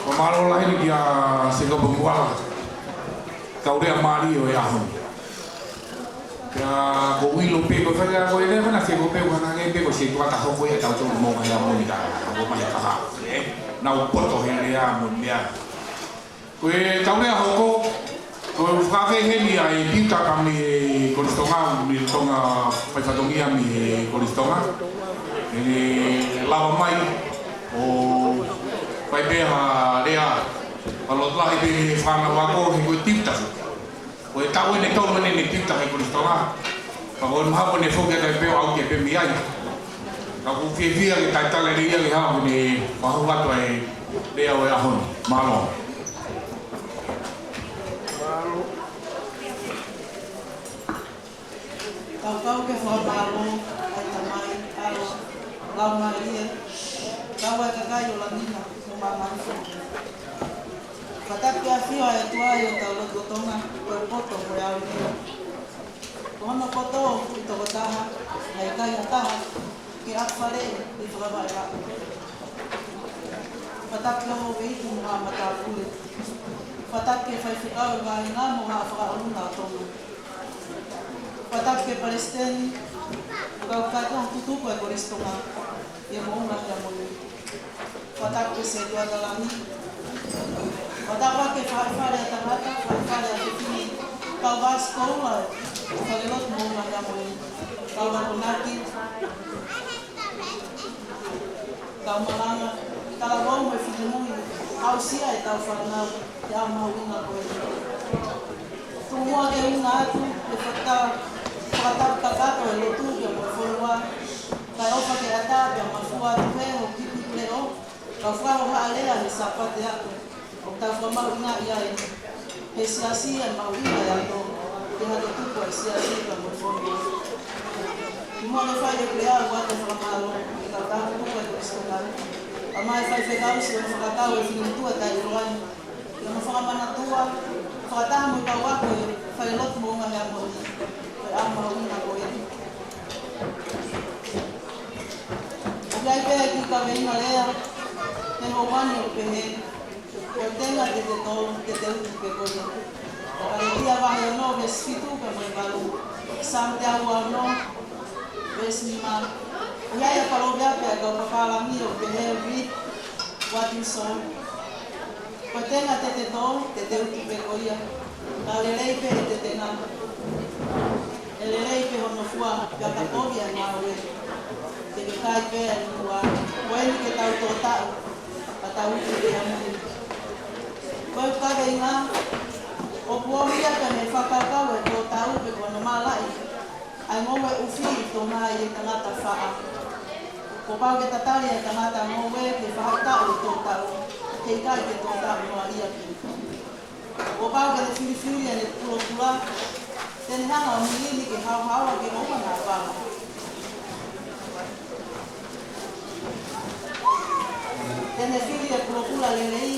Ko e mālō lahi eni kia Sēkope Muala. Kau lea mālie ʻo e ʻaho ni. Pea ko e ʻilo pē ko e fai ko e lea mana Sēkope, ʻoku hangē pē ko e sētuata hoko ia ʻa tautolu Moʻunga Heamoni ka, ko mai ka ha, ē? Nau poto he lea mo e meʻa. Ko e tau lea hoko, ko e fakafeʻao heni ʻa e tiuta ka mei he Kolisi Tonga, mei Tonga, fai fatongia mei he Kolisi Tonga. ʻE lava mai ʻo fai pē ha lea, ʻa loto lahi pē he fānau ako, he ko e tiuta. Ko e taʻu eni ʻe tolu eni ʻene tiuta he Kolisi Tonga. Pea ko e mahalo ko ʻene foki atu ai pē ʻo aʻu ki he pē mei ai. Ka ʻoku ou fiefia ke talitali lelei ia ke haʻu ʻo ne fakahoko atu ʻa e lea ʻo e ʻaho ni. Mālō. Kau kau ke fakamālō ʻa e Tamai, ʻAlo, Laumālie, kau ai kakai ʻo langi na mo māmani foki. Fakatapu ki he ʻafio ʻa e ʻOtua ʻi hotau loto Tonga, ko e poto, ko e ʻaonga. Ko hono poto ʻoku ʻi tokotaha, ʻe ʻikai ha taha ke ʻafaleʻi ʻi he fakavaʻe. Fakatapu ki he houʻeiki mo e haʻa matāpule. Fakatapu ki he faifekau ʻo e vāhenga mo e haʻa fakaʻolunga ʻo Tonga. Fakatapu ki he palesiteni, ʻo kau kata tutuku ʻa e Kolisi Tonga, ʻi he Moʻunga Heamoni. Fakatapu ki he sētuata lahi. Fakatapu ki he faifale ʻa tangata, faifale ʻa fefine, kau vāsikoula, falelotu Moʻunga Heamoni. Kau akonaki, kau malanga, talavou mo e finemui, aʻusia ʻetau fānau, ʻi he ʻaho mahuʻinga ko eni. Tuku muʻa ke ʻunu atu, ʻe fakata-, fakatapu kakato e lotu ki he fonua, kae ʻofa ke ʻatā pea mafua atu pē hoʻo kipi leʻo, kau fakahohaʻa lea he Sāpate ako, ʻoku tau fakamahuʻingaʻi ai he siasi ʻa e mahuʻinga ʻo e ako, ke hanga ʻo tuku ʻa e siasi pea mo e fonua. ʻI muʻa ke fai e lea, ʻoku ou fakamālō ki he kau tutuku ʻa e Kolisi Tonga. Kae ʻumaʻā e faifekau, siʻono fakakau e finemotuʻa taʻeʻiloa ni. Ke mo fakamanatua, fakataha mo e kau ako ʻo e falelotu Moʻunga Heamoni, ʻi he ʻaho mahuʻinga ko eni. ʻOku ʻi ai pē ʻeku kaveinga lea, he houa ni ʻoku pehē, ko e tenga te te tō, te te utu pē ko ia. ʻOku ʻi he Kalētia vahe ono veesi fitu pea mo e valu, Saame teau ua ono, veesi nima. ʻOku ʻi ai e palōveape ʻa e kau pāpālangi ʻoku pehē, reap what you sow. Ko e tenga te te tō, te te utu pē ko ia. Ka lelei pē ʻete tenga, ʻe lelei pē hono fua, pea ka kovi ʻa e ngāue, te ke kai pē ʻa e nunuʻa. Ko eni ke tau tō taʻu, ka tau utu pē ʻa mui. Ko e kaveinga, ʻoku ʻomi ia ka ne fakakaukau e tō taʻu pe ko hono malaʻi ʻa e ngoue ʻufi ʻi Tonga ʻi he tangata faʻa. Kuo pau ke tatali ʻa e tangata ngoue ke faʻa taʻu ʻi he tō taʻu, he ʻikai ke tō taʻu noa ia pē. Kuo pau ke ne filifili ʻene pulopula, te ne hanga ʻo milini ke haohaoa ke ʻoua naʻa pala. Te ne fili e pulopula lelei,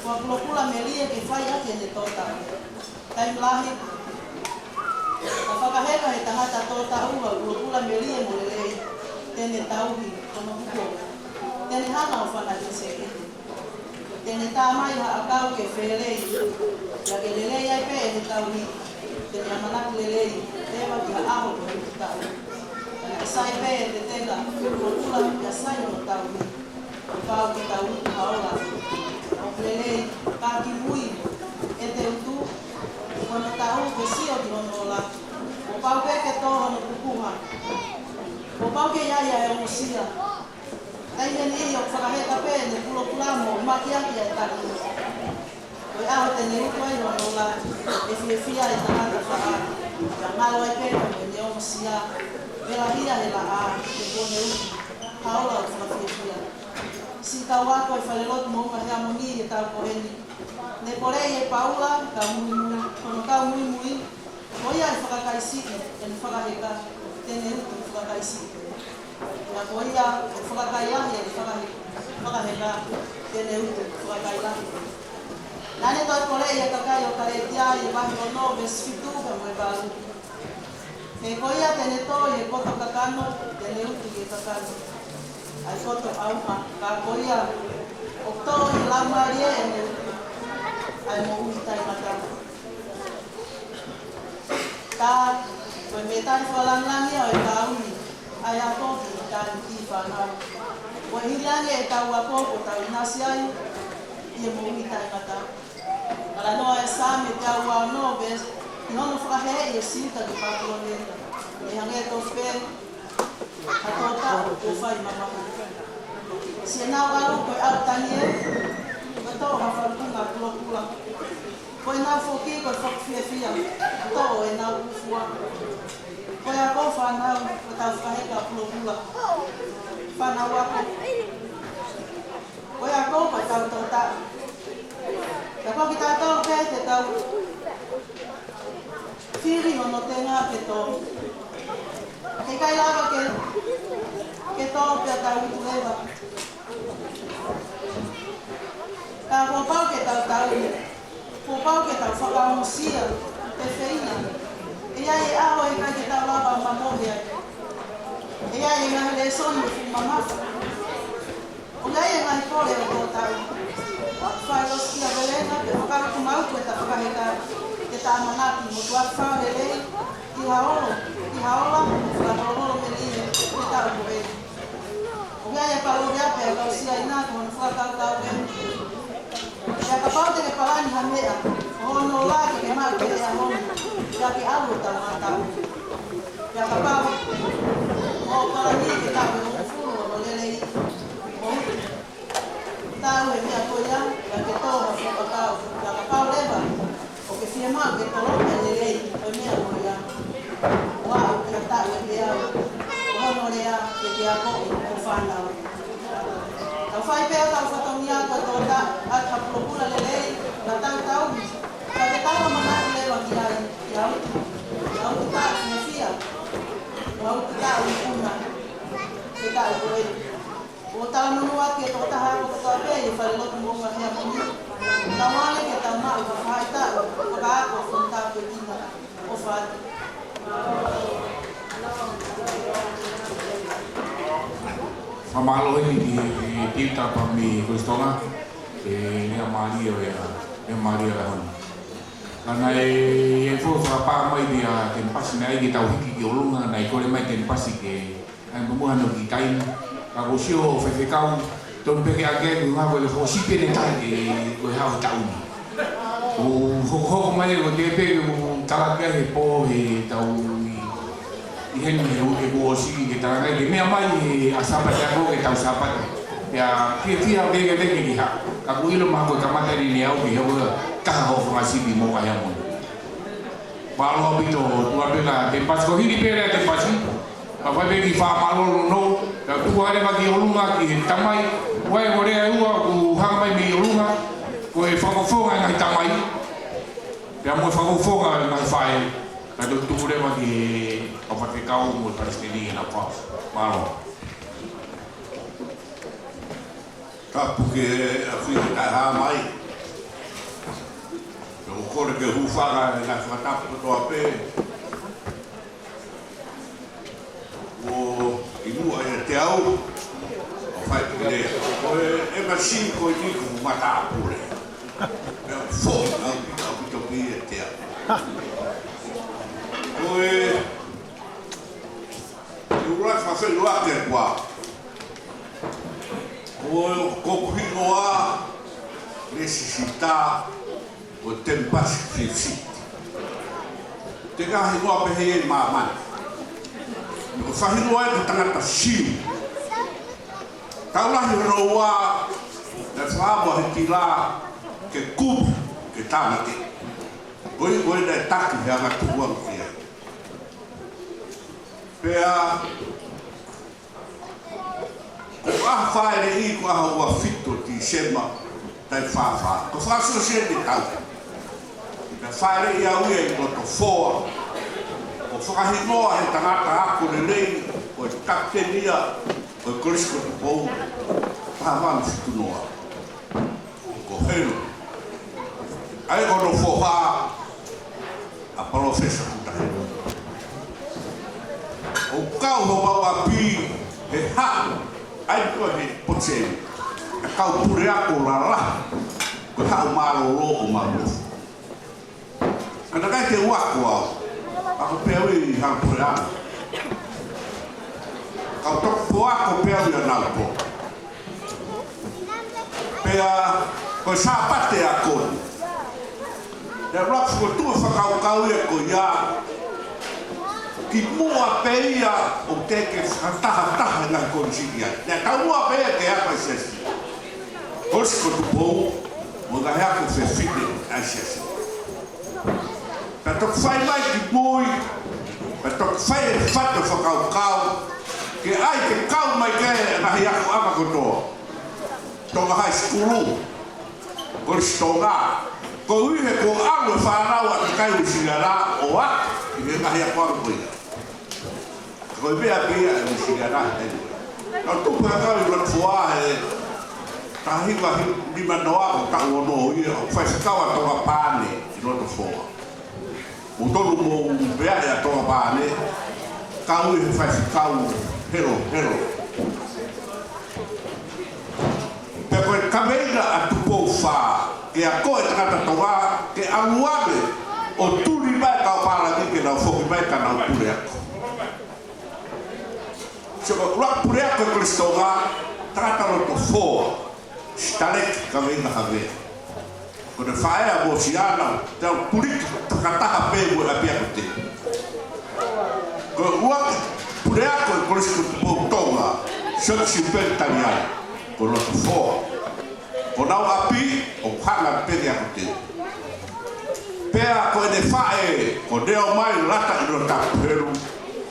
ko e pulopula melie ke fai ʻaki ʻene tō taʻu. Taimi lahi, ka fakaheka he tangata tō taʻu ha pulopula melie mo lelei, te ne tauhi hono kuko. Te ne hanga ʻo fana ki he sēkete. Te ne tā mai ha ʻakau ke felei, pea ke lelei ai pē ʻene tauhi, te ne ʻamanaki lelei, leva ki ha ʻaho ko e utu taʻu. Ka naʻe sai pē ʻete tenga, pulopula, pea sai hono tauhi. Kuo pau ke tau utu ha ola. ʻOku lelei, ka kimui ʻete utu, ko hono taʻu ke sio ki hono ola. Kuo pau pē ke tō hono pupuha. Kuo pau ke ʻi ai ʻa e ongosia. Taimi ʻe niʻihi ʻoku fakaheka pē ʻene pulopula mo makiaki ʻa e tali. Ko e ʻaho te ne utu ai hono ola, ʻe fiefia e tangata faʻa. Pea ngalo ai pē ka mo ʻene ongosia, vela hia he laʻā, he kuo ne utu ha ola ʻoku fakafiefia. Siʻi kau ako ʻi he falelotu Moʻunga Heamoni ʻi he taʻu ko eni, ne poleʻi ʻe Paula kau muimui, ko hono kau muimui, ko ia ʻe fakakaisiʻi ʻene fakaheka, te ne utu fakakaisiʻi. Pea ko ia ʻe fakakailahi ʻene fakahe-, fakaheka, te ne utu fakakailahi. Naʻa ne toe poleʻi ʻa e kakai ʻo Kalētia ʻi he vahe ono veesi fitu pea mo e valu. He ko ia te ne tō ʻi he poto kakano, te ne utu ʻi he kakano ʻa e poto ʻauha. Ka ko ia ʻoku tō ʻi he Laumālie, ʻe ne utu ʻa e moʻui taʻengata. Tā, ko e metali fakalāngilangi ʻo e tauhi ʻa e ako ki he tangata fānau. Ko e hili ange ʻetau ako, kuo tau ʻinasi ai ʻi he moʻui taʻengata. Talanoa e Saame teau ua ono, veesi, ʻi hono fakaheeʻi e Siuta ki Papilone, ʻe hangē tofu pē ha toʻu taʻu kuo fai mamahi. Siʻenau ʻalu ko e ʻalu tangi ē, ko e toʻo ha falukunga pulopula. Ko ʻenau foki ko e foki fiefia, toʻo ʻenau ʻū fua. Ko e ako fānau, ko ʻetau fakaheka pulopula. Fānau ako. Ko e ako ko ʻetau toʻu taʻu. Pea ko kitautolu pē te tau fili hono tenga ke tō. He ʻikai lava ke, ke tō pea tau utu leva. Ka kuo pau ke tau tauhi. Kuo pau ke tau fakaongosia, pea feinga. ʻE ʻi ai e ʻaho ʻe ʻikai ke tau lava ʻo mamohe ai. ʻE ʻi ai e ngaahi lēsoni ʻoku fuʻu mamafa. ʻOku ʻi ai e ngaahi pole ʻo e toʻu taʻu. Fai ʻo sikia velenga, pea fakahoko maʻu ko ʻeta fakaheka, ke ta ʻamanaki mo tuʻa fale lelei, ki ha olo, ki ha ola, fakaholoholo melie, ki he taʻu ko ē. ʻOku ʻi ai e palōveape ʻa e kau Siaina ko hono fakakaukau ē. Pea kapau te ke palani ha meʻa, ʻo hono ola ke ke maʻu pē he ʻaho ni, pea ke ʻalu ʻo taʻengata. Pea kapau, ʻoku palani ke taʻu ʻe hongofulu hono lelei, ʻo taʻu e meʻa ko ia, pea ke tō ha fuakakau, pea kapau leva, ʻoku ke fiemaʻu ke toloki ʻa e lelei ʻo e meʻa ko ia. ʻO aʻu ki ha taʻu ʻe teau, ko hono lea ke ke akoʻi ho fānau. Tau fai pē ʻetau fatongia ko e toʻu taʻu, ʻaki ha pulopula lelei, naʻa tau tauhi, ka ke tau ʻamanaki leva ki ai, ke utu, ke utu taʻu fiefia, ke utu taʻu ikuna, ke taʻu ko ē. ʻOku talamonū atu ki he tokotaha ako kotoa pē ʻi he falelotu Moʻunga Heamoni. Tau ange ke tau maʻu ha faʻahitaʻu fakaako fakatāpuekina. ʻOfa atu. Fakamālō eni ki he tiuta pea mei Kolisi Tonga, ʻe Lea Mālie ʻo e, Lea Mālie ʻo e ʻaho ni. Ka naʻe, ʻe fo fakapā mai pea Kenipasi naʻe ʻai ke tau hiki ki ʻolunga, naʻe kole mai Kenipasi ke ʻai mo muʻa no ki taimi. Ka ko e sio ʻo e faifekau, tonu pē ke ʻai ke ʻai ko e ngāue ko e fōsipi ʻene taʻe ke ko e hao taʻu ni. ʻO hokohoko mai ko e tepe ke u talaki ai he pō he tau ʻi, ʻi heni he uike kuo ʻosi ke talaki ai ke meʻa mai he ʻaho Sāpate ako ke tau Sāpate. Pea fiefia ke ke ke ke ha. Ka kuo ʻilo mai ko e kamata eni ʻene aʻu ki he ua taha hoʻo fanga sipi mo ka hea mo. Mālō ʻaupito, tuʻa pē ka Kenipasi, ko hili pē lea Kenipasi. Ka fai pē ki fakamālō no, ka tuʻa leva ki ʻolunga ki he tamai, ʻoku ʻi ai e lea ʻe ua ʻoku hanga mai mei ʻolunga, ko e fakafofonga e ngaahi tamai, pea mo e fakafofonga e ngaahi faʻē, ka tuku leva ki he kau faifekau mo e palesiteni ʻenau fao. Mālō. Tapu ki he ʻafio ʻi Taʻehāmai. Pea ʻoku ou kole ke u hūfanga he ngaahi fakatapu kotoa pē. ʻO inu ai ʻa e teau, ʻo fai pule. Ko e M C ko e tiko matāpule. Pea foʻi ʻaupito, ʻaupito ki he teau. Ko e Ke ula ka fai lua ke kua. Ko, ko kuhi noa, le sisita, ko Kenipasi fifty. Te ka hi noa pē he māmani. Ko fahi noa e tangata Siu. Taʻu lahi hono ua, naʻe fakaʻamu ʻa Hitilā ke kumi, ke tāmateʻi. Ko ia, ko ia naʻe taki he anga tukuange ki ai. Pea, ko e ʻaho fāʻeleʻi, ko e ʻaho ua fitu Tīsema, taʻu fā fā. Ko e fakaʻosi eni e tau. Naʻe fāʻeleʻi au ia ʻi Lotofoa. ʻO fakahingoa he tangata ako lelei, ko e kapiteni ia ʻo e Kolisi ko Tupou, taha valu fitu noa. Ko Helu. ʻA ia ko hono foha ʻa Palōfesa Kuta Helu. ʻOku kau homau ʻapi he haʻu, ʻa ia ko e he potu seli, ʻa e kau puleako lalahi, ko e haʻu mālōlō ʻo Maʻulofu. Ka naʻe ʻikai te u ako au, ako pē au ʻi he haʻu puleako. Kau toki pō ako pē au ʻi ʻAnaupo. Pea ko e Sāpate ako ni. Naʻe ʻuluaki fokotuʻu e fakakaukau ia ko ia, kimuʻa pē ia ʻoku teʻeki ke fakatahataha e ngaahi kolisi ki ai. Naʻe taumuʻa pē ia ke ako ʻa e siasi. Kolisi ko Tupou, mo e ngaahi ako fefine ʻa e siasi. Pea toki fai mai kimui, pea toki fai e faʻu fakakaukau, ke ʻai ke kau mai ki he ngaahi akoʻanga kotoa. Tonga High School, Kolisi Tonga, koeʻuhi he kuo ʻalu e fānau ʻa e kakai Nuʻusila ʻo ako ʻi he ngaahi akoʻanga ko ia. Ko e meʻa pē ia ʻa Nuʻusila he taimi ko ē. Naʻe tupu e kau ʻi Lotofoa he taha hiva nima noa, ko e taʻu ono ia, ʻo faifekau ʻa Tongapāne ʻi Lotofoa. Mou tonu mou meaʻi ʻa Tongapāne, kau ʻi he faifekau helohelo. Pea ko e kaveinga ʻa Tupou Fā, ke akoʻi e tangata Tonga ke ʻalu ange ʻo tuli mai e kau pālangi ke nau foki mai ka nau puleako. Sio, ko e ʻuluaki puleako e Kolisi Tonga, tangata Lotofoa, Sitaleki Kaveinga Havea. Ko ʻene faʻē ʻa Mosiana, tau puliki takataha pē mo e ʻapiako te. Ko e ʻuluaki puleako e Kolisi ko Tupou Tonga, Sione Siupeli Taliai, ko Lotofoa. Ko honau ʻapi ʻoku hanga pē ki he ako te. Pea ko ʻene faʻē, ko Neomai Lata ʻInotapu Helu,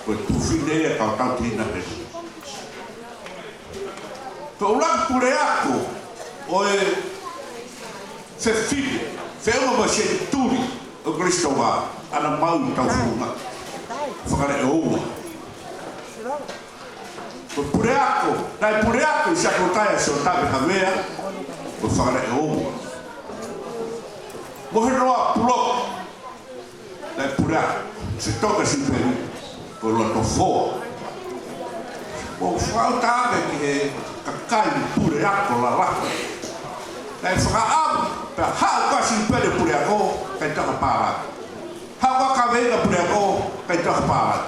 ko e tuofefine ia ʻo e kau tautehina Helu. Ko e ʻuluaki puleako ʻo e fefine, feʻunga mo e senituli ʻo e Kolisi Tonga, ʻAna Maui Taufunga Fakaleʻoua. Ko e puleako, naʻe puleako ʻi Siakotai ʻa Siotave Havea, ko Fakaleʻoua. Mohenoa Pulotu, naʻe puleako, Sitoka Siupeli, ko Lotofoa. ʻO fakaʻuta ange ki he kakai puleako lalahi. Naʻe fakaʻamu, pea haʻu ko Siupeli puleako, ʻikai toe ha pālangi. Haʻu ko Kaveinga puleako, ʻikai toe ha pālangi.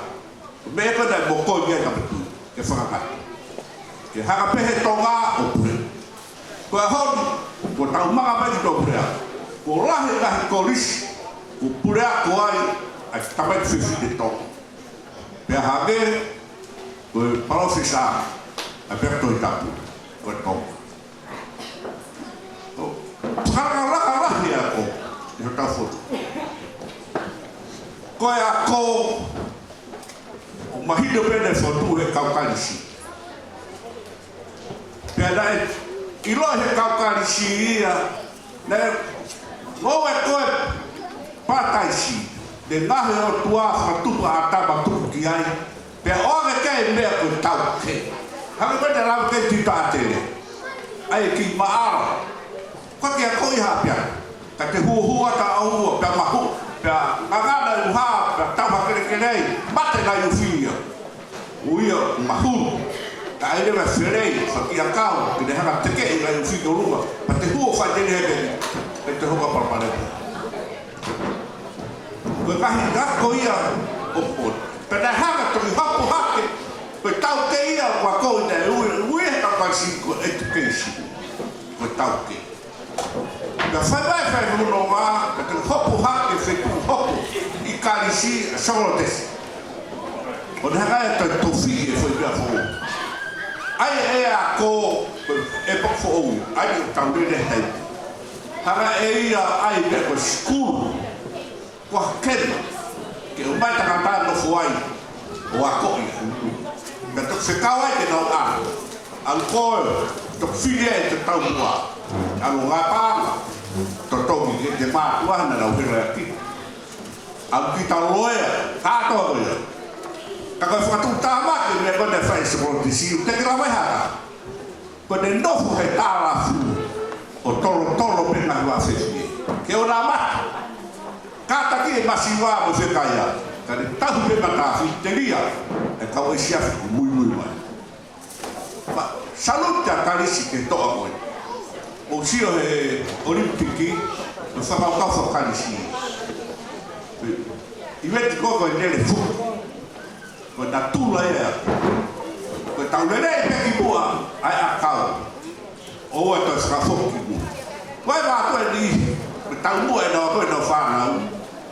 Meʻa ko ē naʻe mokoi ai ka metu, ke fakangata. Ke hanga pē he Tonga ʻo pule. Ko e ʻaho ni, kuo tau manga mai ki he puleako. Kuo lahi e ngaahi kolisi, kuo puleako ai ʻa e tamaiki fefine Tonga. Pea hangē, ko e palōfesa, ʻa e pea Tohi Tapu, ko e Tonga. ʻO, fakalakalaka lahi ako, ʻi hotau fotu. Ko e ako, ʻoku mahino pē naʻe fotu he kau Kalisi. Pea naʻe ʻiloʻi he kau Kalisi ia, naʻe ngoue ko e pātaisi, ne ngaohi ʻe he ʻOtua fakatupu ʻa ʻĀtama tuku ki ai, pea ʻoange ki ai e meʻa ko e tauke. Hangē ko e te lava ke tita atele. ʻAi ki maʻala. Ko e ke akoʻi ha pea. Ka te huohua ta aua, pea mahu, pea ngangana e uha, pea tau ha kelekele ai, mate nai ʻufi ia. ʻO ia, mahu. Ka ʻai leva felei, faki a kau, ke ne hanga tekeʻi nai ʻufi ki ʻolunga, ka te huo fai tele heke, ke te hoka palapale. Ko e ngaahi ngako ia ʻo potu. Pea naʻe hanga toki hopo hake, ko e tauke ia, ko e ako ia naʻe ui, ui he kau Kalisi ko e education. Ko e tauke. Pea fai mai fai hono mā, ka te hopo hake fetuʻu hopo ʻi Kalisi ʻa Sōlotesi. ʻO ne hanga ʻe ia ʻo tofiʻi e foʻi meʻa foʻou. ʻAi e ako, ʻe pok foʻou, ʻai ʻo tau lele he taimi. Hanga ʻe ia ʻai pē ko e sikulu, ko ha kena, ke ʻomai tangata nofo ai, ʻo akoʻi ʻi kulu. Ka toki fekau ai ke nau ʻalu. ʻAlu koe, toki fili e te tau mua. ʻAlu ngā pānga, totongi ke te mātuʻa na nau hela ki. ʻAlu ki tau loea, kātoa ko ia. Ka ko e fakatuʻutāmaki, meʻa ko ē naʻe fai ʻe Sokolotesi, te ke lava e haka. Ko ʻene nofo he talafu ʻo tolotolo pē ngaahi vā fefine. Ke ʻoua naʻa mate. Kātaki e masiva mo e fekaia. Ka ne tauhi pē matāfi, telia e kau ʻEsiafi ʻoku muimui mai. Ma, salute ʻa Kalisi ke toʻa ko ē. ʻOku sio he ʻOlimipiki, ʻo fakakaukau faka-Kalisi. ʻIveti ko ē ko e lele fuʻu. Ko e natula ia. Ko e tau lele pē ki muʻa, ʻai ʻakau. ʻOua toe fakafoki ki muʻa. Ko e vā ko eni, ko e tau muʻa ʻenau, ko ʻenau fānau.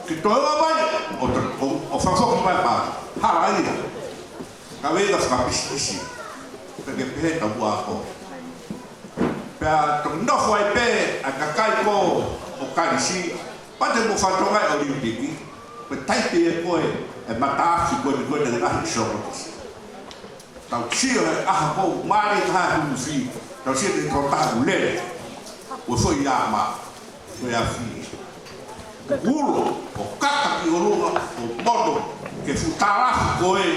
Ke toe ō mai, ʻo to-, ʻo, ʻo fakafoki mai pā. Hala ia. Ka vei ka fakapisikisi. Ka ke pehē tau muʻa ako. Pea toki nofo ai pē, ʻa e kakai ko ē ʻo Kalisi. Pea te mo fatongia ʻOlimipiki. Ko e taipe ia ko ē, e matāfi ko eni ko ē naʻe ngaohi ʻe Sokolotesi. Tau sio he ʻaho ko ē, mali ka ha hufi, tau sio te tau taha ʻo lele. Ko e foʻi ama, ko e afi. Ulo, ʻo kaka ki ʻolunga, ʻo mono, ke fuʻu talafu ko ē,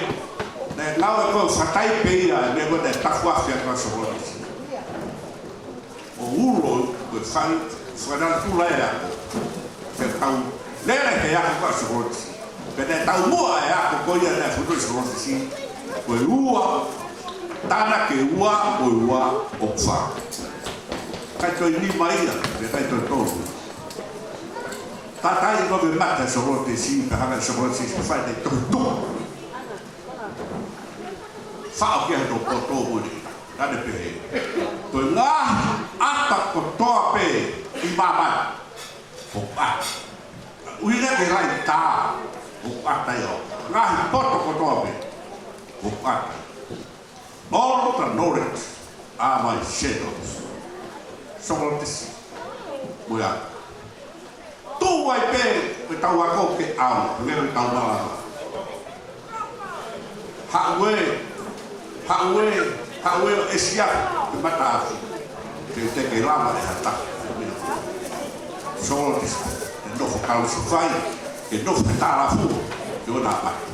naʻe ngāue ko ē fakataipe ia, meʻa ko ē naʻe tafu afi ʻa Sokolotesi. ʻO ulo, ko e fai, fakanatula e ako. Ke tau lele he ako ko ē ʻa Sokolotesi. Pea naʻe tau muʻa e ako ko ia naʻe fokotuʻu ʻe Sokolotesi. Ko e ua, tānaki ua, ko e ua, ʻoku fā. ʻIkai toe nima ia, pea ʻikai toe tolu. Tatai ko e mate ʻa Sokolotesi, pea hanga ʻe Sokolotesi, pea fai e tohi tuʻu. Faʻo ki he poto muli, naʻa ne pehē. Ko e ngaahi ʻata kotoa pē ʻi māmani, ʻoku ʻata. ʻUhinga ke laitā, ʻoku ʻata ia. Ngaahi poto kotoa pē, ʻoku ʻata. All the knowledge are my shadows. Sokolotesi, mo ia. Tuʻu ai pē, ko e tau ako ke ʻaonga, ko e tau malanga. Haʻu ē, haʻu ē, haʻu ē ʻo ʻEsiafi, ke matāfi. Ke te ke lava e hata. Sokolotesi, ke nofo Kalusefai, ke nofo he talafu, ke ʻoua naʻa mate.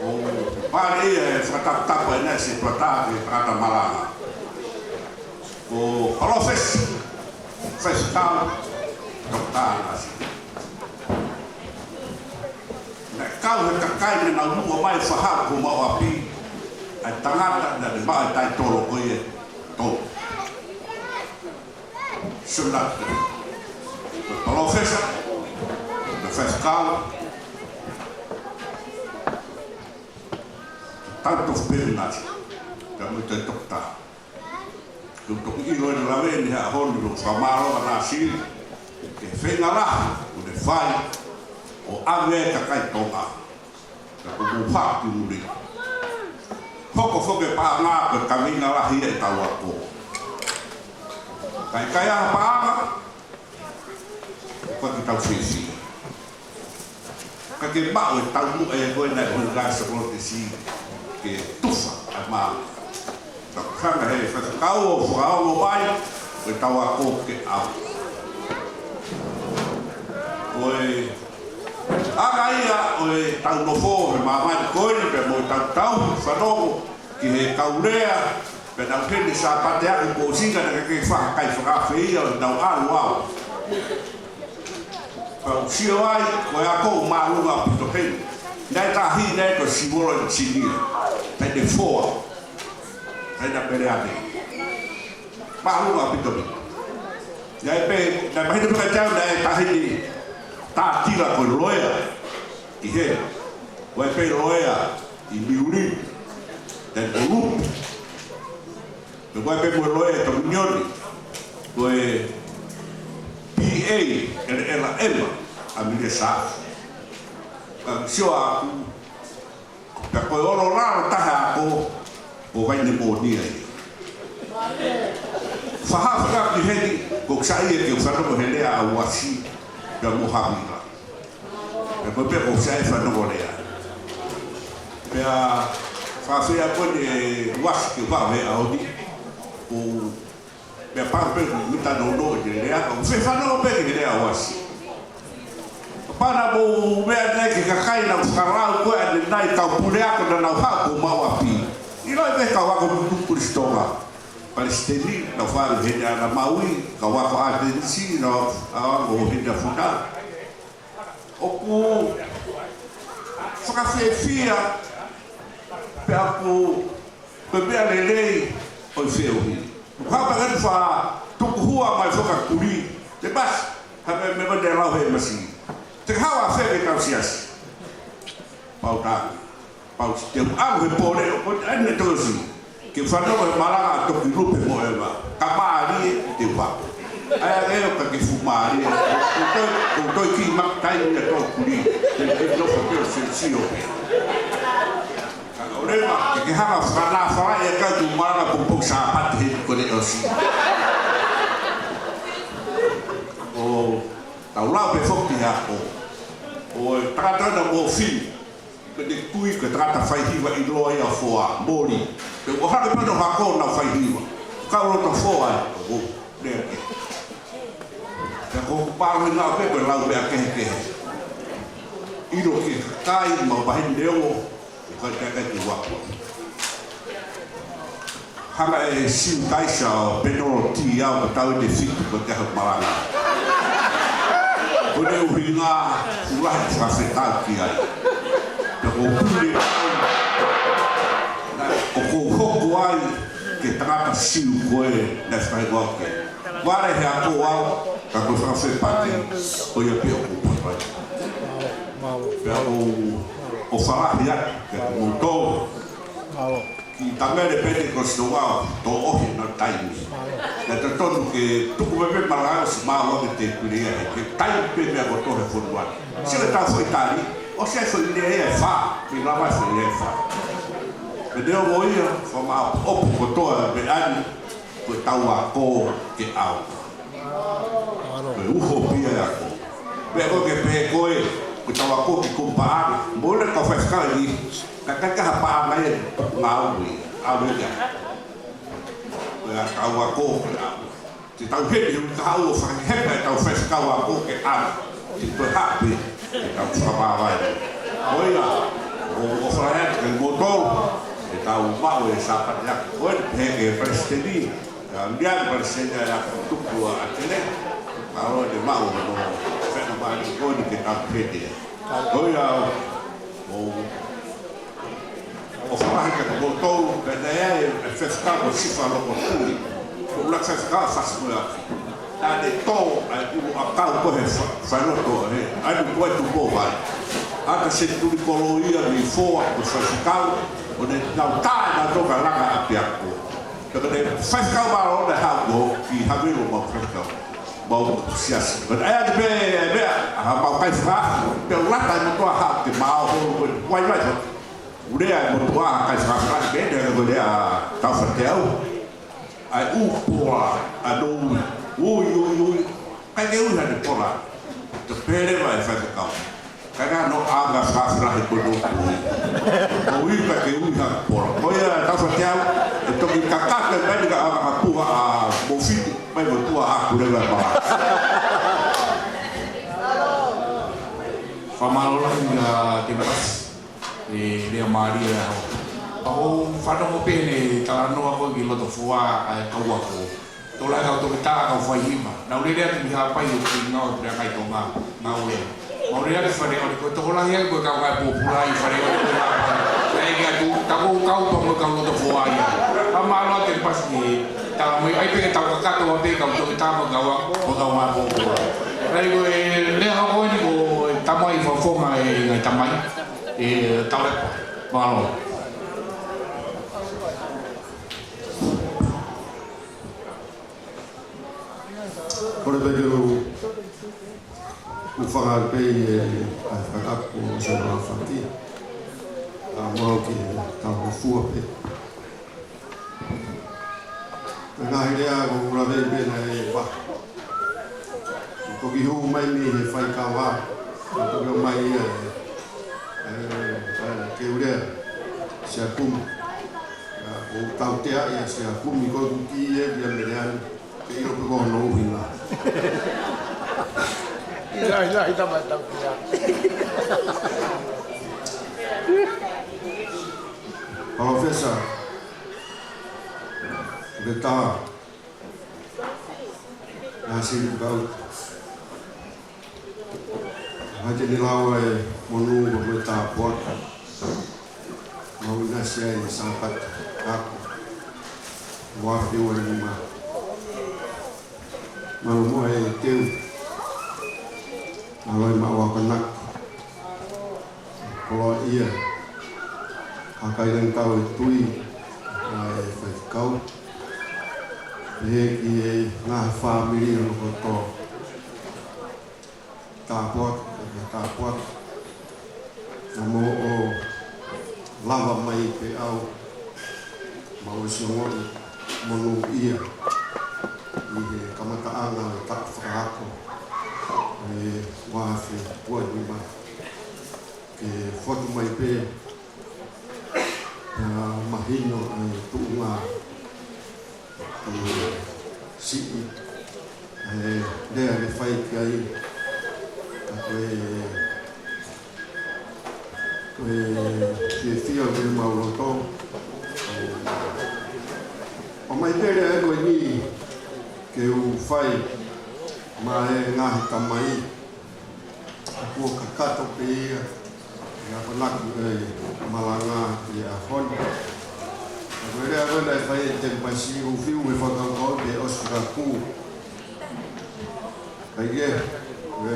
ʻO pale ia e fakataputapa ʻe naʻe se tuatā ke fakatamalanga. Ko Palōfesa, Faifekau, Toketā Nasi. Naʻe kau he kakai naʻa nau muʻa mai fahaʻu ko Maʻuʻapi, ʻa e tangata naʻa ne maʻu e taitolo ko ia ʻe tolu. Sio naʻa, ko e palōfesa, ko e faifekau, tau tofu pē Nasi, pea mo e toketā. Ko e toki ʻilo ʻene lave ni he ʻaho ni ʻoku fakamālō ʻa Nasi, ke feinga lahi, ʻoku ne fai, ʻo ʻave e kakai Tonga. Ka ko mou haki muli. Hoko foki e paʻanga ko e kaveinga lahi e tau ako. Ka ʻikai ha paʻanga, ko e tau fiefia. Ka ke maʻu e tau muʻa e koe naʻe ʻuhinga ʻa Sokolotesi ke tufa ʻa e mā. Ka hanga he faifekau ʻo fakaongo mai, ko e tau ako ke ʻaonga. Ko e ʻaka ia ʻo e tau nofo he māmani ko eni pea mo e tau tau fanongo ki he kau lea, pea nau heni Sāpate ʻa e kōsinga naʻe ke fakakai fakaafe ia ʻo nau ʻalu au. Pea u sio ai, ko e ako ʻoku māʻolunga ʻaupito heni. Naʻe tahi naʻe ko e civil engineer, taʻe foa, taʻe na pele ane. Māʻolunga ʻaupito. Naʻe pē, naʻe mahino pē kiate au naʻe tahi ni tātila ko e loea ʻi he, ko e pē loea ʻi Niuli, taʻe ko Lupe. Pea ko e pē mo e loea ʻi Tonginioni, ko e P A, ʻEleʻela ʻEma, ʻa Milesa. Ka sio aku, pea ko e olo lalo taha ako, Ko vai ne moʻoni ai. Faha faka ki heni, ko sai ia ke fanongo he lea ʻa Uasi, pea mo Havila. Pea ko pē ko sai fanongo lea. Pea fafea ko ne Uasi ke vave ʻaho ni, ko pea pau pē ko mita nono e lea, ko fe fanongo pē ki he lea Uasi. Pana mo mea nei ke kakai nau falau ko ʻanenai kau puleako naʻa nau haʻu ko mau ʻapi. ʻIlo e pē kau ako tutuku Kulisitoka. Palesiteni, nau falu heni ʻa Maui, kau ako ʻAtenisi, nau ako heni ʻa Funa. ʻOku fakafiefia, pea ʻoku ko e meʻa lelei ʻo e feohi. Hapa kan fa tuku hua mai fakakuli. Te bas, ha me me ko te lau he masi. Te hawa fe ke kau siasi. Pau ta. Pau te alu he pole ʻo ko te ane tosi. Ke fanongo he malanga ʻa Toki Lupe mo Eva. Ka mālie te va. ʻAi ake ʻo ka ke fu mālie. Ko toi, ko toi ki mak tai ni ʻa tō kuli. Te ke nofo pē ʻo se sio pē. Ka ʻo leva, ke ke hanga fana fala e ka tu mara po po Sāpate he ko le ʻosi. ʻO tau lau pē foki ha ko. ʻO e tangata na mo fini. Ko te kui ko e tangata faihiva ʻiloa ia foa, moli. Pe ʻo hake pano hako na faihiva. Kau loto foa e, ʻo, lea ke. Pea ko hoku pālohi na pē ko e lau meʻa kehekehe. ʻIlo ke kai mau pahini leo, ʻo kai kai kai ke uaku. Hanga e siu taisa ʻo penalty au ka tau ʻi he fitu ko te hau malanga. Ko ne ʻuhinga, ʻulahi fakafetau ki ai. Pea ko pule, na, ʻo ko hoko ai, ke tangata siu ko e, na fai ko ke. Vale he ako au, ka ko fakafepaki, ko ia pē ʻoku papai. Pea ʻo, ʻo falahi atu, ke mutō. Ki tamele pete ko Stonga, tō ohi na taimi. Na totonu ke tuku pē pē malanga ʻo si mau ake te kulia he, ke taimi pē mea ko tō he fonua. Sio ke tau foʻi tali, ʻo se foʻi lea e fa, mi lava foʻi lea e fa. Pete o mo ia, fa ma opu ko toa pe ani, ko tau ako ke au. Ko e uho pia e ako. Pea ko ke pehē ko e, ko tau ako ki kupaʻari. Mo le kau faifekau ni, ka ka ka ha paʻanga e, ngāue, ʻave ia. Ko e tau ako, ko e ako. Te tau heni, hui ka hau o fakahepa e tau faifekau ako ke ʻave. Te koe hape, te tau fakamāvae. Ko ia, ʻo, ʻo fakahepa ke moutolu, te tau maʻu e Sāpate ako. Ko e pehē ke palesiteni, Ka lia ni pale sena ia ko tuku ʻa ʻAtele, ka ʻo te mau no fena mani ko ni ke tau pete. Ko ia ʻo, ʻo fakahi ke ko tau, pea naʻe ʻi ai e fefeka ko Sifa Loko Tui. Ko ula fefeka fasi mo ia. Naʻa ne tō ai ʻulu ʻakau ko he fa-, failoto he, ʻai ko e tupo vai. ʻAta se tuli kolo ia ni foa ko fefekau, ʻo ne nau tae na toka langa ʻapiako. Pea ko e faifekau mālō naʻe haʻu ki Havilo mau faifekau. Mau siasi. Pea ʻai atu pē e meʻa, ʻa ha mau kai fakaʻafu, pea u lata e motuʻa haʻu ke mau holo ko e vai vai fa. U lea e motuʻa kai fakaʻafu, pea ne ko lea tau fateau. ʻAi ʻū pola, ʻa no ui. Ui, ui, ui. Kai ke ui hane pola. Te pele vai faifekau. Ka ka no anga fafra he kono kui. Ko ui ka ke ui ha pola. Ko ia tau fateau, e toki kakake mai ni ka anga ka puha ʻa Mofiti, mai mo tua aku leva e pala. Fakamālō lahi ʻa Temipasi, e lea mālie ʻa ho. Pea ʻoku ou fanongo pē he talanoa ko ē ki loto foa ʻa e kau ako. Tō lahi kau toketā, kau faihiva. Naʻa ku lele atu ki Haʻapai ʻo ki ngāue pea kai Tonga, ngāue. Mau lele atu Faleʻole, ko e tokolahi ai ko e kau kai pōpula ʻi Faleʻole ko e Haʻapai. Naʻe ʻeke atu, ta ko e kau pē mo e kau loto foa ia. Fakamālō atu Temipasi ki he tala mai, ʻai pē ke tau kakato ʻa pē kau toketā mo e kau ako, mo e kau kai pōpula. ʻAi ko e lea hoko eni ko e tamai fakafofonga e ngaahi tamai. E tau lepa. Mālō. Kole pē ke u, u fakaʻamu pē ʻi he, ʻa e fakakapu ʻo Sēnolo Fati. ʻA mau ke tau fua pē. Ko e ngaahi lea ko ʻUlave pē naʻe pa. Ko e kiʻi hū mai mei he faikava. Ko e kiʻi mai ia e, e, e, ke u lea. Sia Kumi. Ia, ʻoku ou tautea ia Sia Kumi ko e kuki ia kia Meleani. Ke ʻilo pe ko hono ʻuhinga. Ia, ia, ia, tama, tama, ia. Palōfesa. Peta. Nā sili kau. Hake ni lau e monū mo e tāpuaki. Mau ʻinasi ai e Sāpate ako. Ua afe ua nima. Mau mo e teu. Mau ai mau akanaka. Koloaʻia. Kakai lelei tau e tui. ʻA e faifekau. Pehē ki he ngaahi fāmili hono kotoa. Tāpuaki, tāpuaki. Naʻa mou lava mai pē ʻo mau ʻosi ongoʻi monūʻia ʻi he kamataʻanga ʻo e taʻu fakaako ʻo e ua afe ua nima. Ke fotu mai pē ʻa e mahino ʻa e tuʻunga ʻo e siʻi, ʻa e lea ke fai ki ai, ka ko e, ko e fiefia ʻo e mau loto. ʻOmai pē lea ko eni ke u fai maʻa e ngaahi tamai. Kuo kakato pē ia, ʻe akonaki e malanga ʻi he ʻaho ni. Ka ko e lea ko ē naʻe fai ʻe Temipasi ʻoku fiu he fakakaukau pē ʻosi fakakū. Kaikehe, ʻe,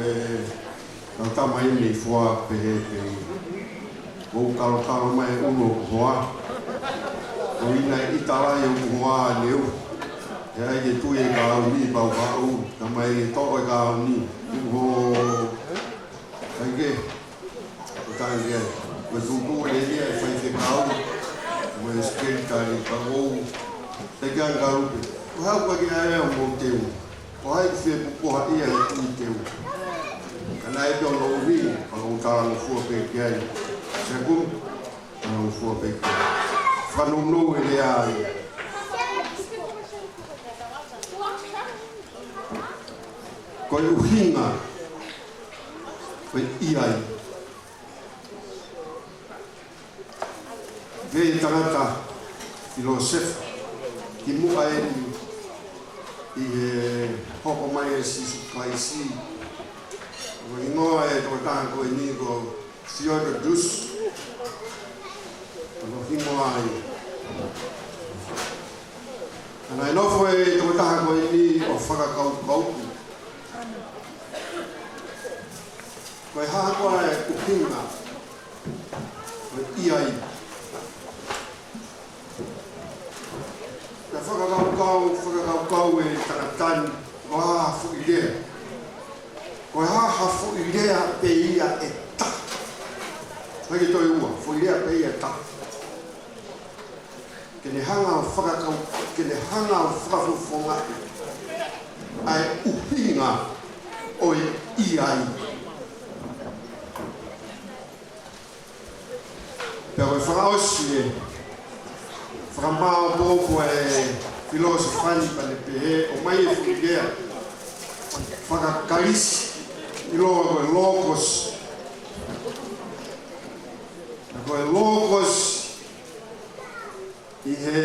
kau tamai mei fua pehē pē ia. ʻOku kalokalo mai ʻulu ʻoku hoa. ʻOku ʻi ai e ʻita lahi ʻoku hoa neu. ʻE ʻai ke tui e kauni pau haʻu, tamai ke toʻo e kauni. ʻOku hoa. Kaikehe, ʻoku tangi ai. Ko e tuʻutuʻuni ʻeni ʻa e faifekau. Mo e sekelitali pau. Te ke angalupe. Ko hau ka ke ʻai ʻo mou teu. Ko hai ke fie pupuha ia he tui teu. Ka naʻe pē ʻo ʻuhi, ka ʻoku talangofua pē ki ai. Sia Kumi, talangofua pē ki ai. Fakanounou e lea ai. Ko e ʻuhinga, ko e ʻi ai. Pea tangata filōsefa kimuʻa eni ʻi he hoko mai ʻa Sīsū Kalaisi. Ko e hingoa e tokotaha ko eni ko Theodotus. Ko e hingoa ai. Ka naʻe nofo e tokotaha ko eni ʻo fakakaukau. Ko e hā koā e ʻuhinga ʻo e ʻi ai. Ka fakakaukau, fakakaukau e tangata ni, ko e hā ha foʻi lea. Ko e hā ha foʻi lea pē ia ʻe taha. Hake toe ua, foʻi lea pē ia ʻe taha. Ke ne hanga ʻo fakakau, ke ne hanga ʻo fakafofongaʻi ʻa e ʻuhinga ʻo e ʻi ai. Pea ko e fakaʻosi e fakamāopoopo e filōsefa ni pea ne pehē ʻomai e foʻi lea fakakalisi ʻiloa ko e logos. Ko e logos ʻi he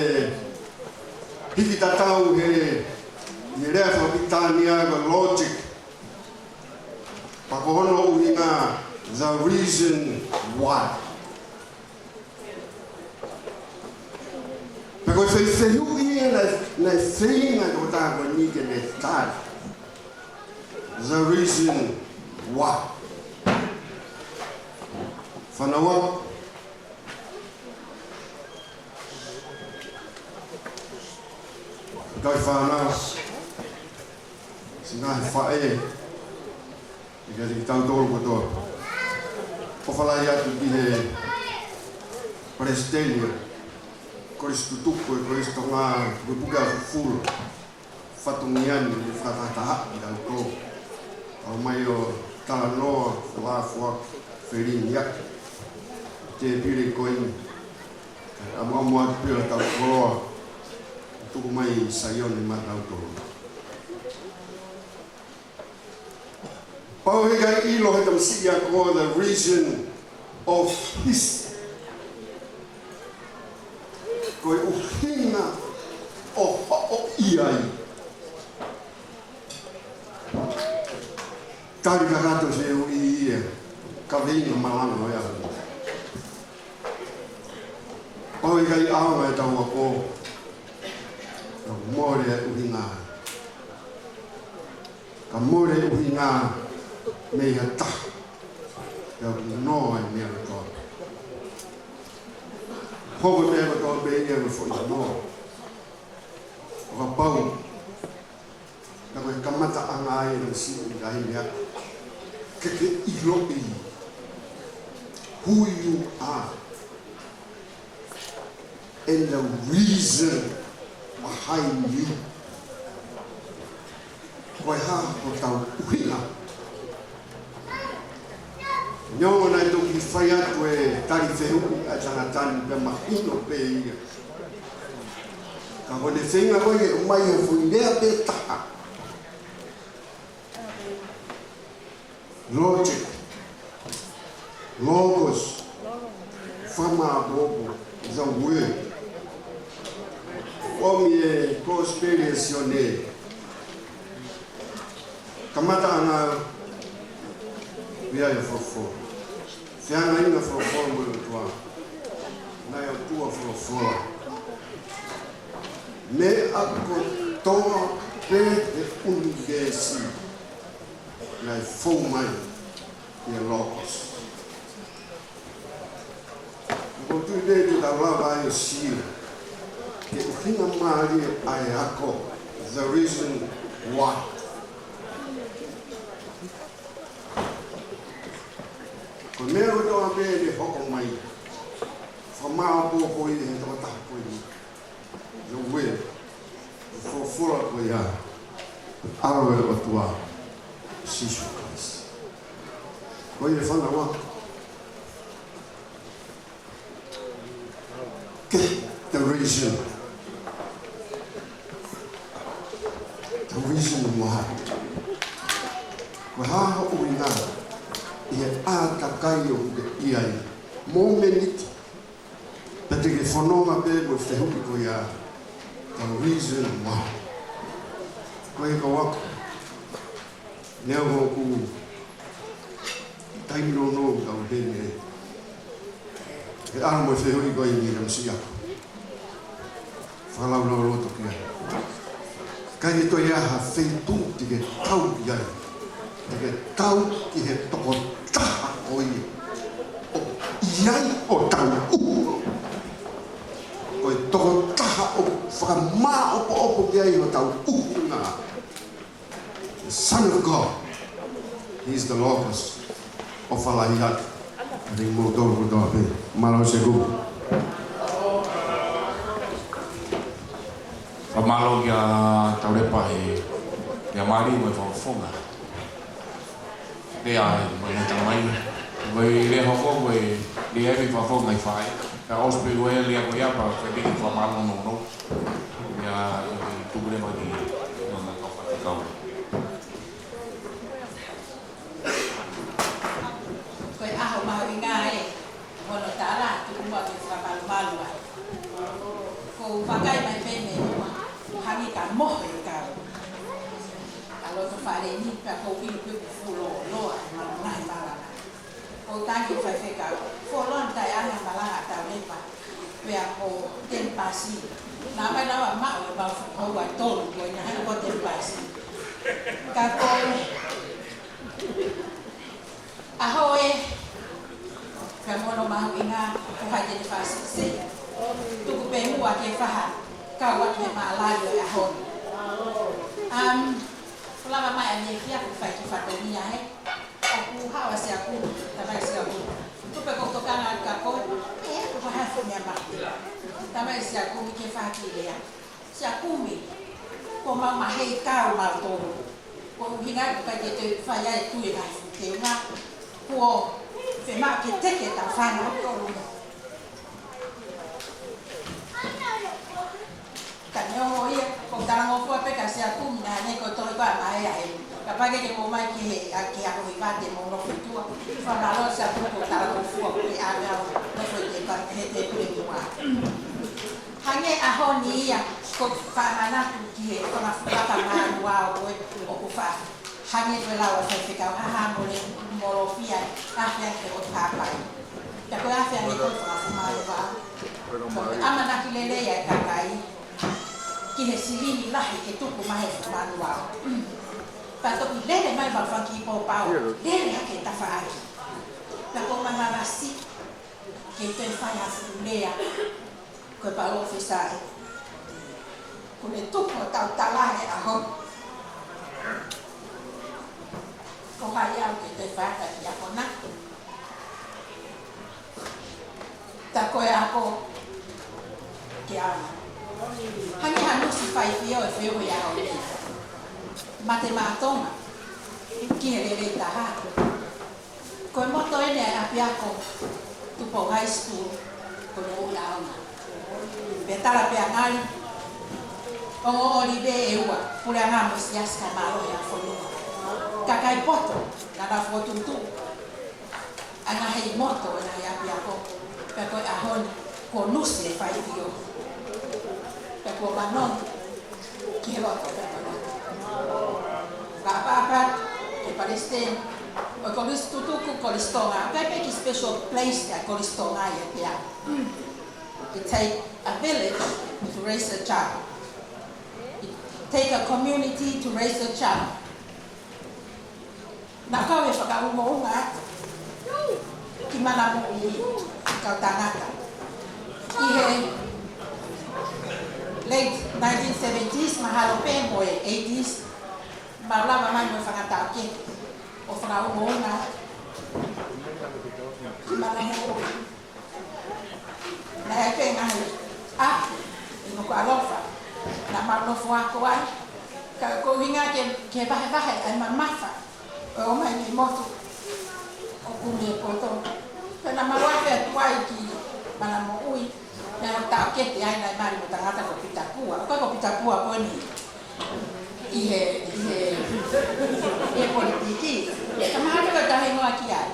hiki tatau he, ʻi he lea fakapilitānia ko e logic. Pea ko hono ʻuhinga, the reason why. Pea ko e fehuʻi ia naʻe, naʻe feinga e tokotaha ko eni ke ne tali. The reason why. Fānau, kakai fānau, siʻi ngaahi faʻē, ʻikai ke tau tolu kotoa. ʻOfa lahi atu ki he Palesiteni, Kolisi Tutuku ʻo e Kolisi Tonga, Pukepuke ʻa Fufulu, fatongia ni ʻe fakatahataha ʻi he ʻaho ko eni. ʻOmai ʻo talanoa, fakafoaki, feliniaki, tēpile ko eni. ʻAmuʻamu atu pē ʻo tau koloa, tuku mai Saione maʻatautolu. Pau heʻikai ʻilo he tamasiʻi ako the reason of his, ko e ʻuhinga ʻo hoʻo ʻi ai. Tali kakato se u i ia, ka veinga malanga ʻo ia. Pau heʻikai ʻaonga ʻetau ako, ka mole ʻuhinga. Ka mole ʻuhinga mei ha taha. Pea ʻoku noa ʻa e meʻa kotoa. Hoko e meʻa kotoa pē ia ko e foʻi noa. ʻO kapau, ka ko e kamataʻanga ia ʻo e siʻi ngaahi meʻa. Ke ke ʻiloʻi who you are. And the reason behind you. Ko e hā hotau ʻuhinga. Neongo naʻe toki fai atu e tali fehuʻi ʻa e tangata ni pea mahino pē ia. Ka ko ʻene feinga ko ē ke ʻomai ha foʻi lea pē taha. Logic. Logos. Fakamāʻopoʻopo. The word. ʻOmi e Kosipeli ʻa Sione. Kamataʻanga ia ʻo e folofola. Feangainga folofola mo e ʻOtua. Naʻe ʻOtua folofola. Meʻa kotoa pē he ʻunivēsi naʻe fou mai ʻi he Logos. Ko e tui pē te tau lava ai ʻo sio ki he ʻuhinga mālie ʻa e ako, the reason why. Ko e meʻa kotoa pē ʻe hoko mai, fakamāʻopoʻopo ia he tokotaha ko eni. The word, ʻa e folofola ko ia, ʻa e ʻAlo ʻo e ʻOtua, Sīsū Kalaisi. Ko ia e fānau ako. Ke, the reason. The reason why. Ko e hā hoʻo ʻuhinga ʻi he ʻātakai ʻoku ke ʻi ai, mōmeniti, pea te ke fononga pē mo e fehuʻi ko ia, the reason why. Ko e kau ako, neongo ʻoku taimi nounou kau heni ē. Ke ʻalu mo e fehuʻi ko eni ʻa e tamasiʻi ako. Fakalaulauloto ki ai. ʻIkai ke toe ʻi ai ha feituʻu te ke tau ki ai. Te ke tau ki he tokotaha ko ia ʻoku ʻi ai hotau ʻuhinga. Ko e tokotaha ʻoku fakamāʻopoʻopo ki ai hotau ʻuhinga. The Son of God. He is the Logos of our life. Ringi mo tolu kotoa pē. Mālō Sēkope. Fakamālō kia Taulepa he, he mālie mo e fakafofonga. Lea ai, mo e tamai. Mo e lea hoko, mo e lea ai mo e fakafofonga ʻi fai. Ka ʻosi pē ko e lea ko ia pea ko e piki fakamālō nounou. Ia, ʻi tuku leva ki he ngaahi kau faifekau. Ko e ʻaho mahuʻinga ē, hono tala, tuku muʻa ke fakamalumalu ai. Ko u vakai mai pē mei muʻa, hangē ka mohe e kau. Ka loto fale ni, pea ko u ʻilo pē ʻoku fuoloa, loa, malu ngaahi malanga. Ko u tangi faifekau, fuoloa taʻeʻaonga malanga ʻa Taulepa, pea ko ten pasi. Naʻa mai naua maʻu e mau fukaua tolu, ko e naʻa ko ten pasi. Ka ko e ʻaho ē, ka mono mahuʻinga ko hai te ne fāsisi. Tuku pē muʻa ke faha, kau atu he mālali ʻo e ʻaho ni. Um, ko lava mai ʻa e fia ko fai ki fatongia he. ʻOku haʻu ʻa Siaku, tamai Siaku. Tupe ko tokanga ka ko, e, ko ha fo mea mate. Tamai Siaku, Ki lea, Sia Kumi, ko mau mahei kau mau tolu. Ko e ʻuhinga ia ʻoku ʻikai ke toe fai ai e tui e ngaahi fuʻu teunga. Kuo fiemaʻu ke teke ʻetau fānau tolu. Ka neongo ia, ko e talangofua pē kia Sia Kumi naʻe hangē ko e tohi ko ē ʻa Maea heni. Kapau ʻe ʻikai ke mou ō mai ki he, ʻa, ki he ako hiva te mou nofo ʻi tuʻa. Fakamālō Sia Kumi ko e talangofua ko ē ʻa e ʻaho, nofo ʻi he pa-, he tēpile muʻa. Hangē ʻaho ni ia, ko e fakamanatu ki he fanga fuʻu laka mā ua ʻo e, ʻoku fa-, hangē ko e lau ʻa e faifekau, Haʻa Mole-, Molofia, ʻa ia ke o Haʻapai. Pea ko e ʻaho ni ko e fanga fuʻu mā ua. Ko e ʻamanaki lelei ʻa e kakai ki he silini lahi ke tuku mai he fuʻu mā ua. Pea toki lele mai ʻa e fanga kiʻi pōpao, lele hake tafaʻaki. Pea ko e manavasiʻi ke toe fai ha fuʻu lea. Ko e palōfesa ē. Kuo ne tuku ʻo tau tala he ʻaho. Ko hai au ke toe fai ha kiʻi ako na. Tā ko e ako ke ʻaonga. Hangē ha nusi faifio ʻe feohi he ʻaho ni. Mate Maʻa Tonga. Ki he lelei taha. Ko e moto eni ʻa e ʻapiako Tupou High School, ko e moʻui ʻaonga. Pea tala pē ʻa ngali, ongo ʻōlive ʻe ua, puleʻanga mo e siasi kae mālohi ʻa e fonua. Kakai poto, naʻa nau fokotuʻutuʻu ʻa e ngaahi moto ʻo e ngaahi ʻapiako, pea ko e ʻaho ni, kuo nusi e faifio. Pea kuo manongi ki he loto pea ko e loto. Ka papa, ko e palesiteni ʻo e Kolisi Tutuku, Kolisi Tonga. ʻIkai pē ke special place ʻa e Kolisi Tonga ia pea. It take a village to raise a child. It take a community to raise a child. Naʻa ku ʻi he fakaʻumaʻuma atu ki Mana Moʻui, kau tangata. ʻI he late nineteen seventies, mahalo pē mo e eighties, mau lava mai mo e fanga taʻokete ʻo fakaʻumaʻuma ki Mana Moʻui. Naʻe ʻi ai pē ngaahi ʻapi ʻi Nukuʻalofa naʻa mau nofo ako ai. Ka ko e ʻuhinga ke, ke vahevahe ʻa e mamafa ʻo e ʻomai mei motu ʻoku ne poto. Pea naʻa mau afe atu ai ki Mana Moʻui, naʻe taʻokete ai, naʻe mali mo e tangata ko Pita Pua. ʻOku ʻikai ko Pita Pua ko eni ʻi he, ʻi he, ʻi he politiki. Ka mahalo ko e taha hingoa ki ai.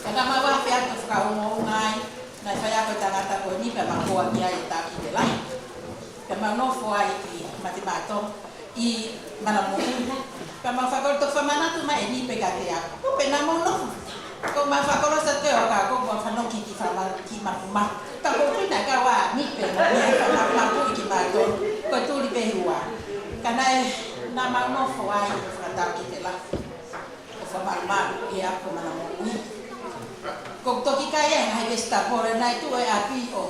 Ka naʻa mau afe atu fakaʻumaʻuma ai, naʻe faiako e tangata ko eni pea mau koa ki ai e taʻokete lahi. Pea mau nofo ai ʻi Mate Maʻa Tonga, ʻi Mana Moʻui. Pea mau fakakoloa, toki fakamanatu mai eni pē kiate au. Ko pē naʻa mau nofo. Ko mau fakakoloa sa te o ka ko mau fanongo ki he kiʻi fakama-, kiʻi mapumapu. Ka ko ʻeku naʻe kau ʻa Nipe, mo e fakamapumapu ki Maʻa Tonga. Ko e tuli pē ua. Ka naʻe, naʻa mau nofo ai, fakataʻokete lahi. ʻO fakamalumalu ʻi he ʻapi ko Mana Moʻui. Ko e toki kai e ngaahi vesitapolo naʻe tuʻu he ʻapi ʻo,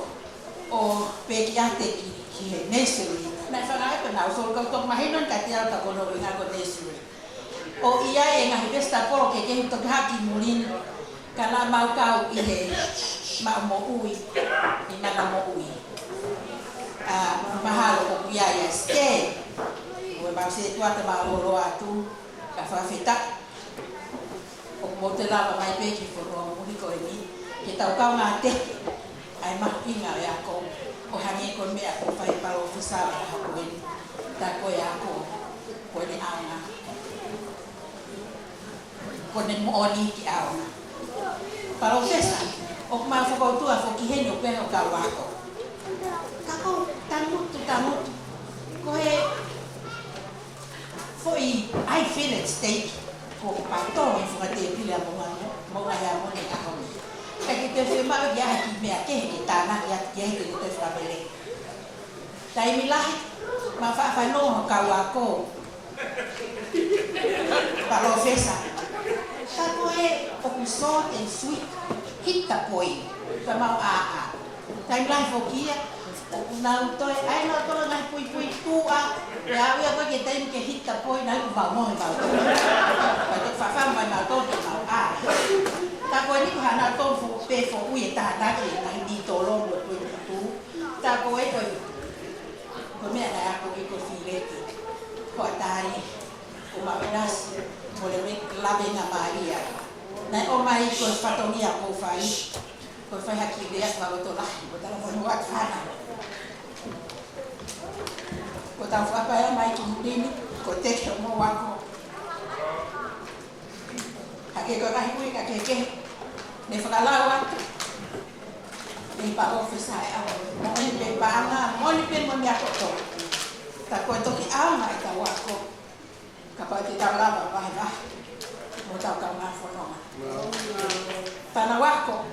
ʻo pē kiate ki, ki he nursery. Naʻe fakaʻai pē naʻa ku solo kau toki mahino ni kiate au tā ko hono ʻuhinga ko e nursery. ʻO ʻi ai e ngaahi vesitapolo kehekehe toki haki muli ni. Ka naʻa mau kau ʻi he Maʻa Moʻui, ʻi Mana Moʻui. ʻA, mahalo ʻoku ʻi ai ʻa e site. Ko e mau se tuata mau lolo atu. Ka fakafetaʻi ʻoku mou toe lava mai pē ki he fonua muli ko eni, ke tau kaungā teke ʻa e mahuʻinga ʻo e ako, ʻo hangē ko e meʻa kuo fai ʻe he palōfesa ʻo e ʻaho ko eni, tā ko e ako, ko ʻene ʻaonga, ko ʻene moʻoni ke ʻaonga. Palōfesa, ʻoku mau fakautua foki heni ʻoku ʻi ai hoʻo kau ako. Ka ʻoku ou tangutu, tangutu. Ko e foʻi, I feel at stake, ko e pato e fakatēpile ʻa Moʻunga, Moʻunga Heamoni ʻaho ni. Ka ke toe fiemaʻu ke ʻai ha kiʻi meʻa kehe ke tānaki atu ki ai ke toe fakamele. Taimi lahi, mau faʻa fanongo hoʻo kau ako. Palōfesa. Ka ko e ʻoku short and sweet, hit the point. Ka mau ʻā ʻā. Taimi lahi foki ia, ʻoku nau toe, ʻai nautolu ngaahi puipui tuʻa, ʻe aʻu ia ko ē ki he taimi ke hit the point, naʻa ku mau mohe mautolu. Ka te fafanga mai mautolu ke mau ʻā. Tā ko eni ko haʻanautolu foʻi pē foʻui e tānaki e ngaahi nitolo mo e twenty-two. Tā ko e ko e Ko Fileti, ko Atai, ko Maʻulasi, mo Leveki Lavena Malia. Naʻe ō mai ko e fatongia ko fai, ko fai haki lea ko loto lahi, ko tala mo atu hana. Ko tau fakapaea mai ki Mulini, ko Teke mo Wako. Hake ko e kahi ui ka kehekehe, ne fakalau atu. Ne pa ofisa e au, mo e pe paʻanga, mo ni pe mo ni ako to. Ta ko e toki ʻaonga e tau ako. Kapau te tau lava vahevahe mo tau kaungā fononga. Tana wako,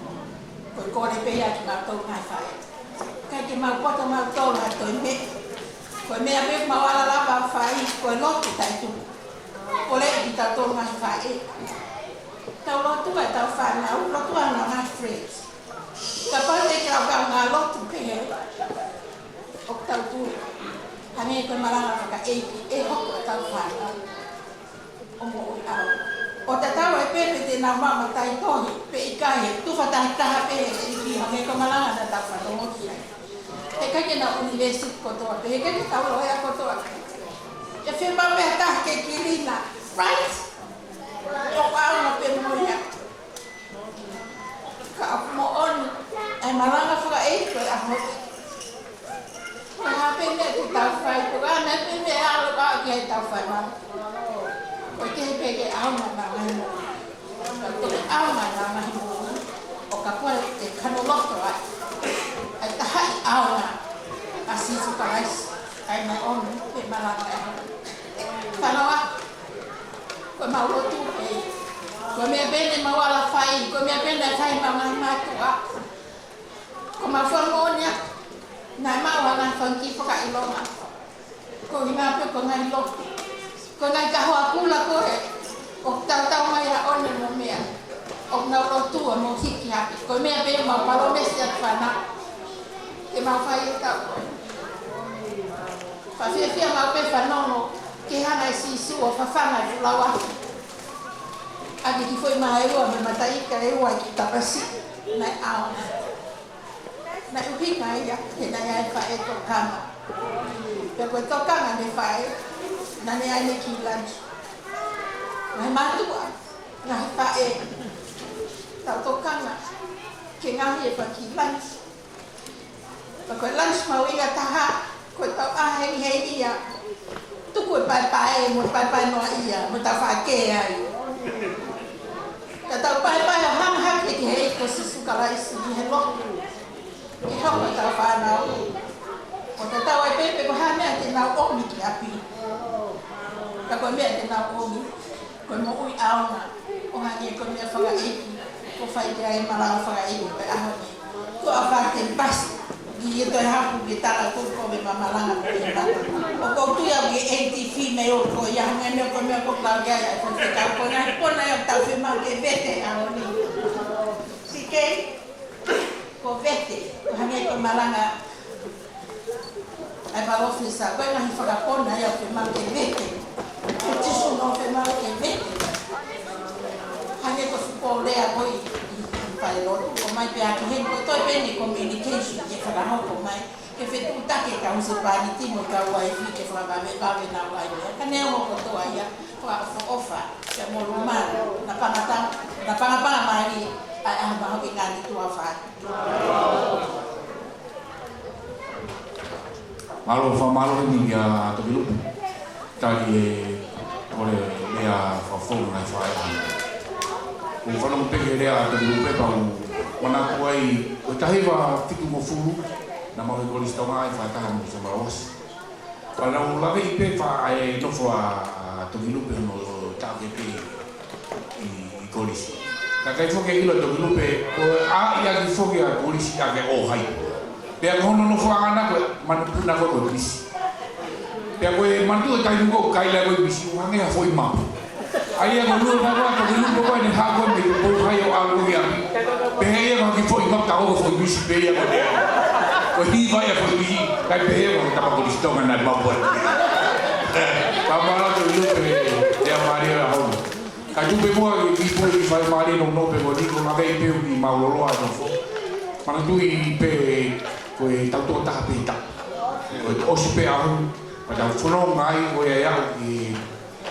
ko e kole pē ia ki mautolu ngaahi faʻē. ʻIkai ke mau poto mautolu ha toe meʻa. Ko e meʻa pē mau ala lava fai, ko e lotu taʻetuku. Kole ki tautolu ngaahi faʻē. Tau lotua e tau fānau, lotua ʻa e ngaahi friends. Kapau te ke lau kaungā lotu pehē, ʻoku tau tui. Hangē ko e malanga fakaʻeiki, ʻe hoko e tau fānau ʻo moʻui ʻaonga. ʻO tatau ai pē pe te nau maʻu mataʻitohi, pe ʻikai, tufa taha taha pē he ʻEiki, hangē ko e malanga naʻa tau fanongo ki ai. Heʻikai ke nau university kotoa pē, heʻikai ke tau loea kotoa pē. ʻE fiemaʻu pē ha taha ke kilina, right? ʻOku ʻaonga pē mo ia. Ka ʻoku moʻoni, ʻa e malanga fakaʻeiki ko e ʻaho ni. Ko e hā pē meʻa te tau fai, ko e hā pē meʻa ʻe ʻalu ʻaki ai ʻetau fānau. Ko e kehe pē ke ʻaonga ʻa e ngaahi moʻui. Ko e ʻaonga ʻa e ngaahi moʻui. ʻO kapau ʻe kano loto ai. ʻA e taha ʻi ʻaonga ʻa Sīsū Kalaisi. ʻA e meʻa ʻoku ne malanga ai. Tana wako. Ko e mau lotu pē. Ko e meʻa pē ne mau ala fai, ko e meʻa pē ne fai mau ngaahi mātuʻa. Ko e mau fakamoʻoni atu. Naʻe mau ngaahi fanga kiʻi fakaʻilonga. Ko e ʻuhinga pē ko e ngaahi lotu. Ko e ngaahi kahoa kula ko ē. ʻOku tautau mai ʻa ʻone mo meʻa. ʻOku nau lotua mo hiki hake. Ko e meʻa pē mau palōmesi atu fānau. Ke mau fai e tau. Fakafiefia mau pē fanongo, ke hanga ʻe Sīsū ʻo fafanga e fuʻu lauaki. ʻAki e kiʻi foʻi maha ʻe ua mei he mataʻi ika ʻe ua ki Tapasiʻi, naʻe ʻaonga. Naʻe ʻuhinga ia, he naʻe ʻi ai e faʻē tokanga. Pea ko e tokanga mei he faʻē, naʻa ne ʻai ʻene kiʻi lunch. Ngaahi mātuʻa, ngaahi faʻē, tau tokanga, ke ngaahi e fanga kiʻi lunch. Ka ko e lunch mahuʻinga taha, ko e tau ʻā hengihengi ia. Tuku e paepae, mo e paepae noaʻia, mo e tau fakakē ai. Ka tau paepae ʻo hanga hake ki he ʻEiki ko Sīsū Kalaisi, ki he lotu. Ke hoko e tau fānau. ʻO tatau ai pē pe ko e hā e meʻa te nau ʻomi ki ʻapi. Ka ko e meʻa te nau ʻomi. Ko e moʻui ʻaonga, ʻo hangē ko e meʻa fakaʻeiki, ʻoku fai ki ai e malanga fakaʻeiki pē ʻaho ni. Ko e ʻafa te pasi, ki he toe haku ki tala ko ko me ma malanga ko e mata. ʻOku ou tui au ki he A T V mei ʻOtua ia hangē meʻa ko e meʻa ko e lau ki ai ʻa e faifekau ko e ngaahi kona ia ʻoku tau fiemaʻu ke vete ʻaho ni. Sikei, ko e vete, ʻo hangē ko e malanga ʻa e palōfesa, ko e ngaahi fakakona ia ʻoku fiemaʻu ke vete. Ko e tuʻu ʻoku fiemaʻu ke vete. Hangē ko e fuʻu pole ʻa ko ē ʻi, ʻi, ʻi fale lotu, ʻomai pē ʻaki heni, ko e toe pē ʻene communication ke fakahoko mai, ke fetuʻutaki e kau husepāniti mo e kau uaifi ke fakavavevave ʻenau ngaahi meʻa. Ka neongo kotoa ia, fakaʻofoʻofa, ke mo luma, na pangata, na pangapanga mai, ʻa, ʻa, maho ki ngani tuafa. Mālō, fakamālō eni kia Tokilupe. Tali e kole lea fakafofonga ngaahi faʻē. ʻOku ou fanongo pē ki he lea ʻa Tokilupe pea u manatu ai, ko e taha hiva fitungofulu, naʻa mau ʻi Kolisi Tonga ʻi he fakataha mo Samuel Ross. Pea naʻa ku laveʻi pē faʻa e nofo ʻa, ʻa Tokilupe mo Taʻokepe ʻi, ʻi Kolisi. Ka ʻikai foki ke ʻilo ʻe Tokilupe, ko e ʻaʻi ʻaki foki ʻa Kolisi ʻa e ʻo hai. Pea ko hono nofoʻanga ko e manupuna ko e misi. Pea ko e manatu e taimi ko ē ʻoku kaila ko e misi, ʻoku hangē ha foʻi mapu. ʻA ia ko e lua na ko ē ʻa Tokilupe ko ē ne haʻu ko ē mei he pou hai ʻo ʻalu ia. Pehē ia ko e kiʻi foʻi mapu ka ko e foʻi misi pē ia ko ē. Ko e hiva ia foʻi misi, kae pehē ia ko e tama Kolisi Tonga naʻe mapu atu. Ka mālō Tokilupe, ʻe a mālie la hou. Ka tupe mua ki, ki pui ki fai mālie no no pe ko ni ko na kei peu ni mau loloa no fo. Manatuʻi pē ko e tau tō taha pē ta. Ko e ʻosi pē ʻaho. Pea tau fononga ai ko ia ʻi he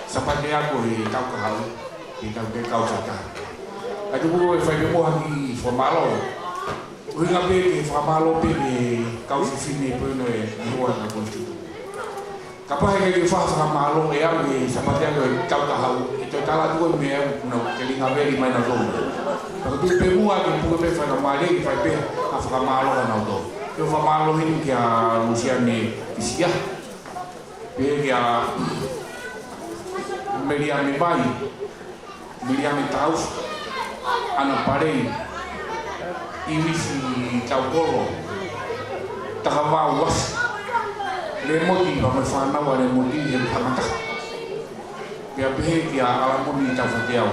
Sāpate ako ʻi he Taukahau, ʻi he taʻu ke kau sata. Ka tuku e fai pē mo ha kiʻi fakamālō. ʻUhinga pē ke fakamālō pē ki he kau fefine pē ʻoku nau hoa na ko tu. Kapau he ke fa fakamālō ʻe au ʻi he Sāpate ako ʻi he Taukahau, ʻe toe tala atu e meʻa ʻoku nau telinga veli mai na tō. Ka tuku pē muʻa ke puke pē fakamālō, ke fai pē ha fakamālō ka nau tō. Ke fakamālō heni kia Lusiane Kisia. Pehē kia Meliame Vai, Meliame Tausi, ʻAna Palei, ʻIvisi Taukolo, Takavau Uasi, Lemoti, pea mo e fānau ʻa Lemoti he kamata. Pea pehē kia ʻAlamoni Taufateau.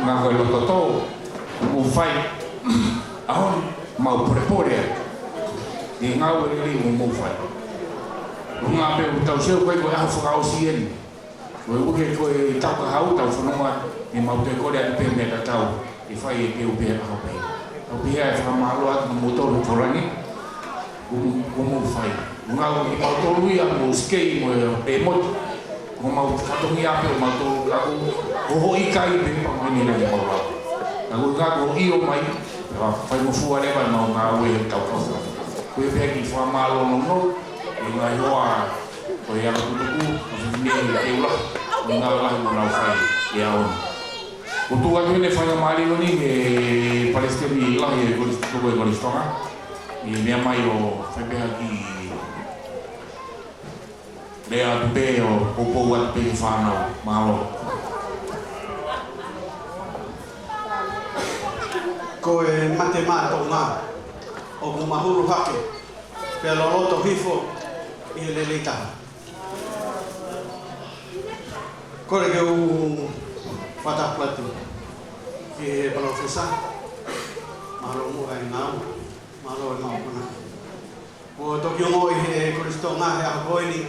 Ngā ko e loto tō, mou fai, ʻaho ni, mau polepole ai. ʻI he ngāue lelei ʻoku mou fai. ʻUhinga pē ʻoku tau sio ko e ko e ʻaho fakaʻosi eni. Ko e uike ko e Taukahau tau fononga, ʻe mau toe kole atu pē meʻa tatau, ʻe fai ʻe te u pē ʻaho pē. Tau pehē ʻe fakamālō atu mo tolu Polani. ʻOku, ʻoku mou fai. Ngāue kimautolu ia mo Sikei mo e Lemoti. Ko homau fatongia pē ʻomautolu ka ko hoʻi kai pē pea mo ʻene nani mau lau. Ka ko ka ko ʻio mai, pea fai mo fua leva ʻemau ngāue he Taukahau. Ko e pē kiʻi fakamālō nounou, ʻi he ngaahi hoa, ko e anga tutuku, ko e fefine ʻi he teula, ʻi he ngāue lahi ʻoku nau fai ʻi he ʻaho ni. ʻOku tuku atu ʻene faingamālie ni ʻe he Palesiteni Lahi ʻo e Kolisi, Tuku ʻo e Kolisi Tonga. ʻI he meʻa mai ʻo fai pē ha kiʻi lea atu pē ʻo poupou atu pē ki he fānau. Mālō. Ko e mate maʻa Tonga ʻoku mahulu hake, pea loloto hifo ʻi he lelei taha. Kole ke u fakatapu atu ki he palōfesa, mālō muʻa e ngāue, mālō e ngāue kona. Kuo toki ongoʻi he Kolisi Tonga he ʻaho ko eni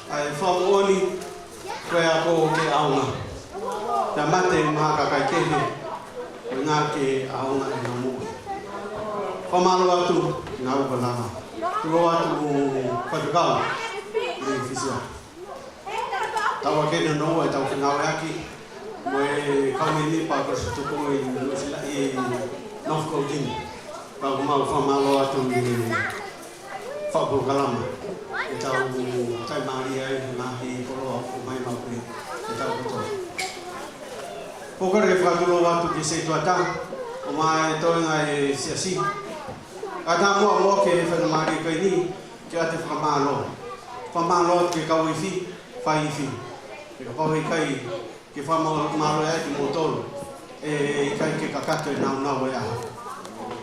ʻa e fakamoʻoni ko e ako ke ʻaonga. Pea mate maʻa kakai kehe, ko e ʻuhinga ke ʻaonga ʻenau moʻui. Fakamālō atu, ngāue ko e lava. Tuku atu Faifekau Lifisia. Tau ake na noa e tau fengāueʻaki mo e kau mēmipa Kolisi Tuku ʻi Nuʻusila ʻi North Codina. Pea ʻoku mau fakamālō atu ʻi he fakapolokalama ʻe tau taimālie ai he ngaahi koloa ʻoku ʻomai maʻu pē ʻe tau kotoa. Pea kole ke fakatulou atu ki he setuata, ʻomai e toenga e siasi. Ka tā muʻa muʻa ke fakamālie ko eni, ke ʻoatu e fakamālō. Fakamālō atu ki he kau ifi, fai ifi. He kapau ʻe ʻikai ke fakamālō ai kimoutolu, ʻe ʻikai ke kakato e nāunau e ʻaho.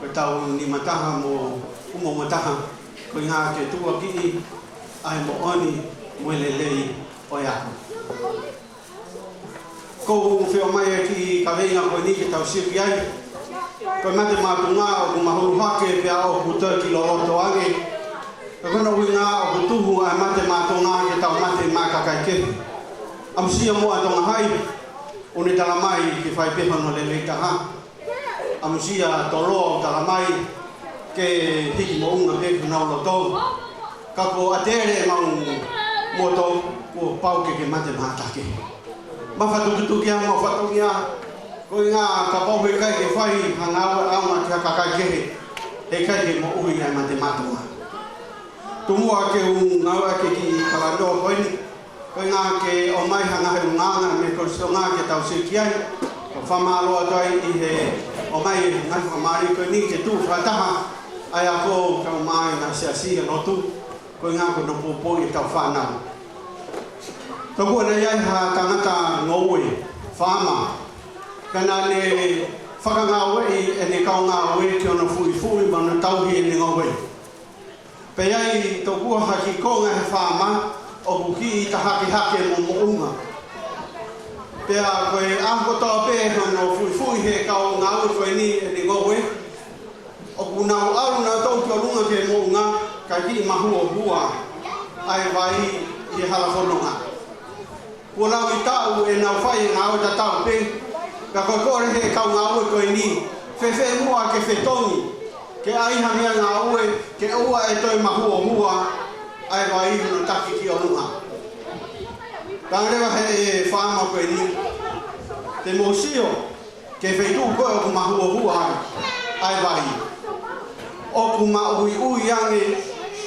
Ko e tau nima taha mo umo mo taha, ko e ʻuhinga ke tuʻuakiʻi ʻa e moʻoni mo e lelei ʻo e ako. ʻOku ou fie ʻomai e kiʻi kaveinga ko eni ke tau sio ki ai. Ko e mate maʻa Tonga ʻoku mahulu hake pea ʻoku toe kiʻi loloto ange. Ko hono ʻuhinga ʻoku tuhu ʻa e mate maʻa Tonga ke tau mate maʻa kakai kehe. ʻAmusia muʻa Tonga Hai, ʻoku ne tala mai ke fai pē hono lelei taha. ʻAmusia Toloa ʻoku tala mai ke hiki moʻunga pē ki honau loto. Ka kuo ʻatele ʻemau moto, kuo pau ke ke mate maʻa taha kehe. Mafatukituki ʻemau fatongia, ko e ʻuhinga kapau he ʻikai ke fai ha ngāue ʻaonga ki ha kakai kehe, he ʻikai ke moʻui ʻa e mate maʻa Tonga. Tuku muʻa ke u ngāueʻaki e kiʻi kalanoa ko eni, ko e ʻuhinga ke ʻomai ha ngaahi ʻulungaanga mei he Kolisi Tonga ke tau sio ki ai. Ko e fakamālō atu ai ʻi he ʻomai e ngaahi fakamālō ko eni ke tuʻu fakataha ʻa e ako kae ʻumaʻā e ngaahi siasi ʻa e lotu, ko e ʻuhinga ko hono poupouʻi ʻetau fānau. Tokua naʻe ʻi ai ha tangata ngoue, faama. Ka naʻa ne fakangāueʻi ʻene kau ngāue ki hono fuʻifuʻi mo hono tauhi ʻene ngoue. Pea ʻi ai tokua ha kiʻi konga he faama ʻoku kiʻi tahakehake mo moʻunga. Pea ko e ʻaho kotoa pē hono fuʻifuʻi he kau ngāue ko eni ʻene ngoue, ʻoku nau ʻalu nautolu ki ʻolunga ki he moʻunga, kae kiʻi mahuohua ʻa e vai ʻi he hala fononga. Kuo laui taʻu ʻenau fai e ngāue tatau pē, ka ko e kole he kau ngāue ko eni, fēfē muʻa ke fetongi, ke ʻai ha meʻangāue, ke ʻoua ʻe toe mahuohua ʻa e vai hono taki ki ʻolunga. Ka leva he faama ko eni, te mou sio ki he feituʻu ko ē ʻoku mahuohua ai ʻa e vai. ʻOku maʻuiʻui ange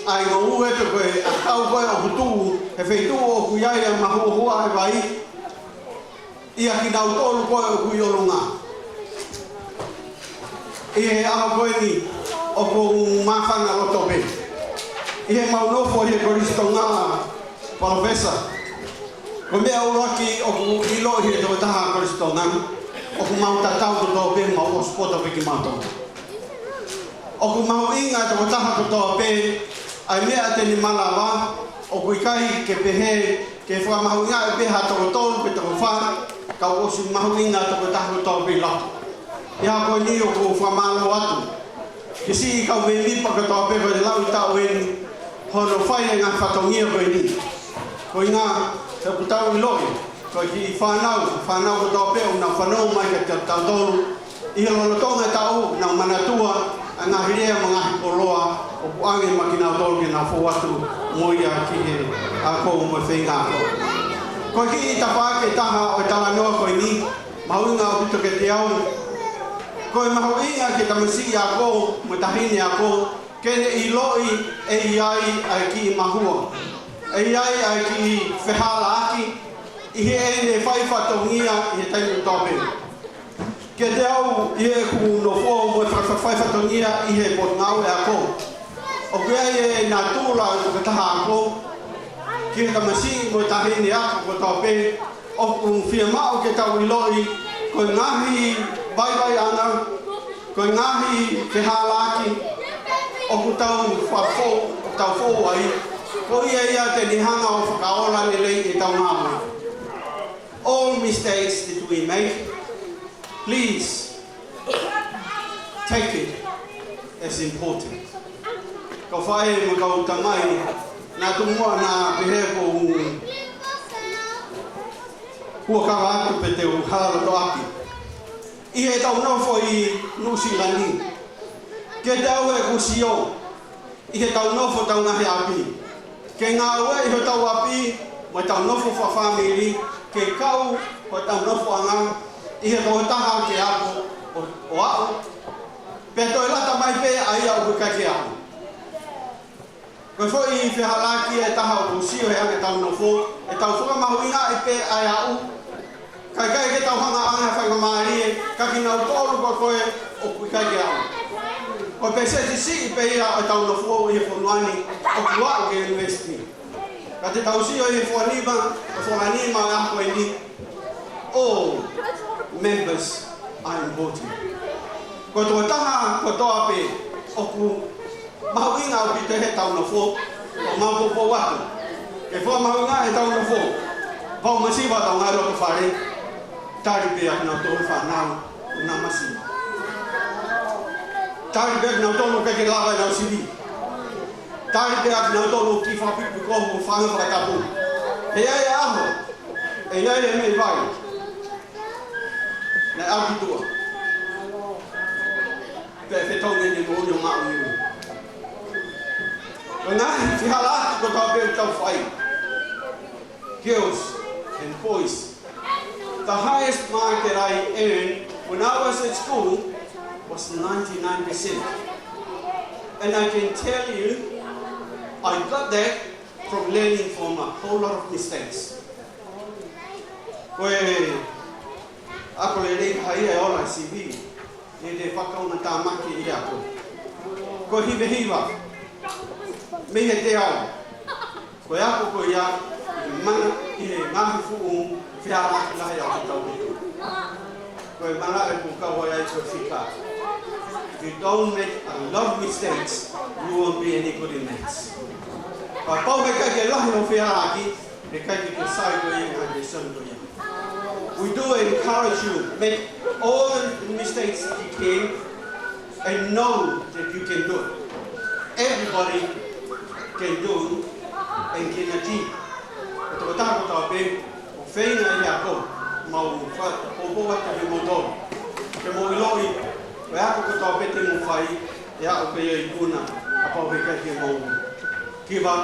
ʻa e ngoue pe ko e ʻakau ko ē ʻoku tuʻu he feituʻu ʻoku ʻi ai ʻa e mahuohua ʻa e vai, ʻia kinautolu ko ē ʻoku ʻi ʻolunga. ʻI he ʻaho ko eni ʻoku ou māfana loto pē ʻi heʻemau nofo ʻi he Kolisi Tonga, Palōfesa. Ko e meʻa ʻuluaki ʻoku ʻiloʻi ʻe he tokotaha Kolisi Tonga, ʻoku mau tatau kotoa pē, mau ʻosi poto pē kimautolu. ʻOku mahuʻinga e tokotaha kotoa pē, ʻa e meʻa te ne malava, ʻoku ʻikai ke pehē ke fakamahuʻingaʻi pē ha toko tolu pe toko fā, ka ʻoku ʻosi mahuʻinga e tokotaha kotoa pē ʻi loto. ʻI he ʻaho ko eni ʻoku ou fakamālō atu ki he siʻi kau mēmipa kotoa pē ko e lau ʻi he taʻu eni, hono fai e ngaahi fatongia ko eni. Ko e ʻuhinga he ʻoku tau ʻiloʻi, ko e kiʻi fānau, fānau kotoa pē ʻoku nau fanongo mai kiate kitautolu ʻi he lolotonga e taʻu, nau manatua ʻa e ngaahi lea mo e ngaahi koloa ʻoku ʻoange maʻa kinautolu ke nau fou atu mo ia ki he ako mo e feinga ako. Ko e kiʻi tafaʻaki ʻe taha ʻo e talanoa ko eni, mahuʻinga ʻaupito kiate au. Ko e mahuʻinga ki he tamasiʻi ako mo e taʻahine ako, ke ne ʻiloʻi ʻe ʻi ai ʻa e kiʻi mahua, ʻe ʻi ai ʻa e kiʻi fehālaaki ʻi heʻene fai fatongia ʻi he taimi kotoa pē. Kiate au, ʻi heʻeku nofo mo e fai, fai, fai fatongia ʻi he Potungāue Ako, ʻoku ʻi ai e natula ʻo e tokotaha ako ki he tamasiʻi mo e taʻahine ako kotoa pē, ʻoku fiemaʻu ke tau ʻiloʻi ko e ngaahi vaivaiʻanga, ko e ngaahi fehālaaki ʻoku tau fou, tau fou ai, ko ia ia te ne hanga ʻo fakaola lelei ʻetau ngāue. All mistakes that we make, please take it as important. Kau faʻē mo e kau tamai, naʻa tuku muʻa naʻa pehē ko u huakava atu pē te u hala loto ʻaki. ʻI heʻetau nofo ʻi Nuʻusila ni, kiate au ʻoku sio ʻi heʻetau nofo ʻi hotau ngaahi ʻapi, ke ngāueʻi hotau ʻapi mo ʻetau nofo fakafāmili ke kau hotau nofoʻanga ʻi he tokotaha ke ako ʻo, ʻo aʻu, pea toe lata mai pē ʻa ia ʻoku ʻikai ke aʻu. Ko e foʻi fehālaaki ʻe taha ʻoku ou sio he anga ʻetau nofo, ʻetau fakamahuʻingaʻi pē ʻa e aʻu, kae ʻikai ke tau hanga ʻo ʻoange ha faingamālie kiate kinautolu ko ē ʻoku ʻikai ke aʻu. Ko e pēseti siʻi pē ia ʻo ʻetau nofo ʻi he fonua ni ʻoku aʻu ki he university. Ka te tau sio ʻi he foʻi nima, ʻi he foʻi nima ʻo e ʻaho ko eni, all members are important. Ko e tokotaha kotoa pē ʻoku mahuʻinga ʻaupito heʻetau nofo, ʻoku mau poupou atu ke fakamahuʻingaʻi ʻetau nofo. Pau masiva ʻetau ngaahi loto fale, tali pē ʻa kinautolu e fānau ʻoku nau masiva. Tali pē ʻa kinautolu ʻoku ʻikai ke lava ʻenau sivi. Tali pē ʻa kinautolu ʻoku kiʻi fakapikopiko mo fanga fakatapu. He ʻe ʻi ai e ʻaho, ʻe ʻi ai e meʻi vai naʻe ʻalu ki tuʻa, pea ʻe fetau ʻene moʻoni ʻo maʻu ʻi ui. Ko e ngaahi fehālaaki kotoa pē ʻoku tau fai, girls and boys, the highest mark that I earned when I was at school was ninety-nine percent. And I can tell you, I got that from learning from a whole lot of mistakes. Ko e ako lelei ko ia ʻe ola e sivi, ʻe te fakaʻumaʻā mai ki he ako. Ko e hivehiva mei he teau, ko e ako ko ia, ʻi he mana, ʻi he ngaahi fuʻu fehālaaki lahi ʻoku tau maʻu. Ko e mana ʻoku kau ai ko e fika. If you don't make a lot of mistakes, you won't be any good in maths. Kapau he ʻikai ke lahi hoʻo fehālaaki, he ʻikai ke ke sai koe ʻi he ngaahi lēsoni ko ia. We do encourage you, make all the mistakes that you can, and know that you can do it. Everybody can do and can achieve. Ko e tokotaha kotoa pē ʻoku feinga ʻi he ako, mau fakapoupou atu kiate kimoutolu ke mou ʻiloʻi, ko e ako kotoa pē te mou fai, ʻe aʻu pē ia ʻo ikuna, kapau he ʻikai ke mou give up.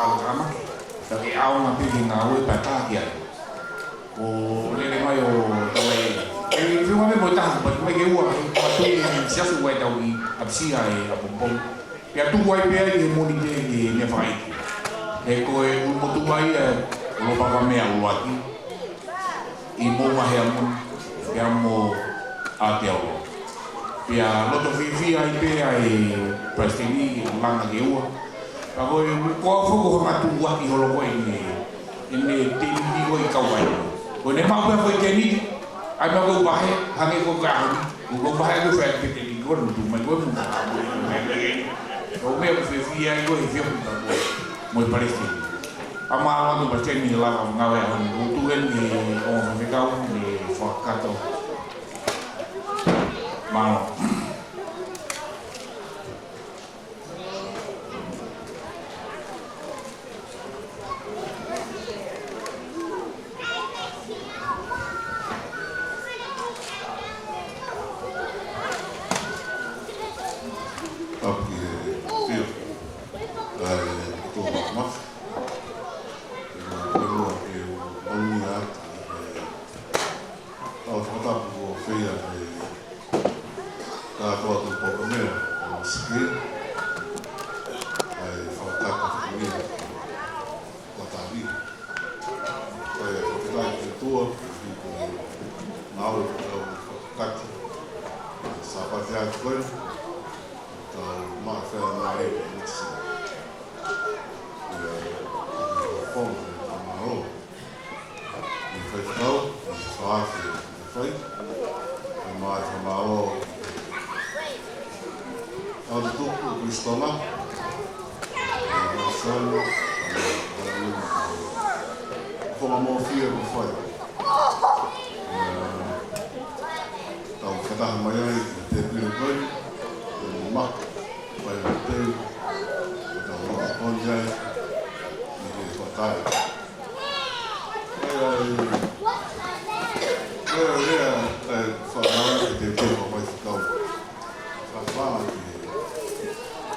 ʻAlo Takamaki. Pea ke ʻaonga pē ki he ngāue pea tā ki ai. Ko e lele mai ʻo Tauaʻi. ʻE, ʻe fiu mai mo e taha, pea mai ke ua, he ko e tui ni siasi ua e tau ʻi ʻapisia ʻe ʻApongipongi. Pea tuku ai pē ai he Mōnite ki he meʻa fakaʻeiki. He ko e ʻulumotuʻa ia ʻo Lopa Kamea ʻuluaki. ʻI Moʻunga Heamoni, pea mo Aotearoa. Pea loto fiefia ai pē ʻa e Palesiteni, langa ke ua. Ka ko e, ko au foki ko e hanga tuʻuaki holo ko eni, ʻene teniti ko ē ʻi Kauaʻi. Ko ʻene maʻu pē ko e teniti, ʻai mai ko e vahe, hangē ko e ka honi, ko e vahe ko e fai ke teniti ko e tuʻu mai ko e muka. Ko e meʻa ko e fiefia ai ko e he fio muka ko e, mo e Palesiteni. ʻA mālō atu Palesiteni he lava ngāue ʻaho ni, ʻoku tuʻu eni ʻo faifekau ni fakakato. Mālō. Tapu ki he fio. ʻA e tō mafi. Ke mau koe mua ke u mauni atu. Tau fakatapu ko fea e kātoa tu poka mea, ʻo siki, ʻa e fakatapu mea, ʻo tali. ʻA e fakatapu ki tua, ki ko e ngāue tau fakatapu. Sāpate atu koe, tau maʻa fea nā e, ʻa e, ʻa e, fonga, ʻa e, ʻa e, ʻi he faifekau, ʻi he faafe, ʻi he fai, ʻa e mai fakamālō, ʻa e tutuku ʻo Kulisitona, ʻa e masani, ʻa e fonga mōfia ko fai. ʻA e tau fakataha mai ai, ʻi he tēpile ko ē, ʻi he maka, fai ʻa e teu, ʻa e tau maka poni ai, ʻi he fakai. Ai, ai. Ai, ai, ai, ai, fānau, e te te o mai fānau. Fānau, e,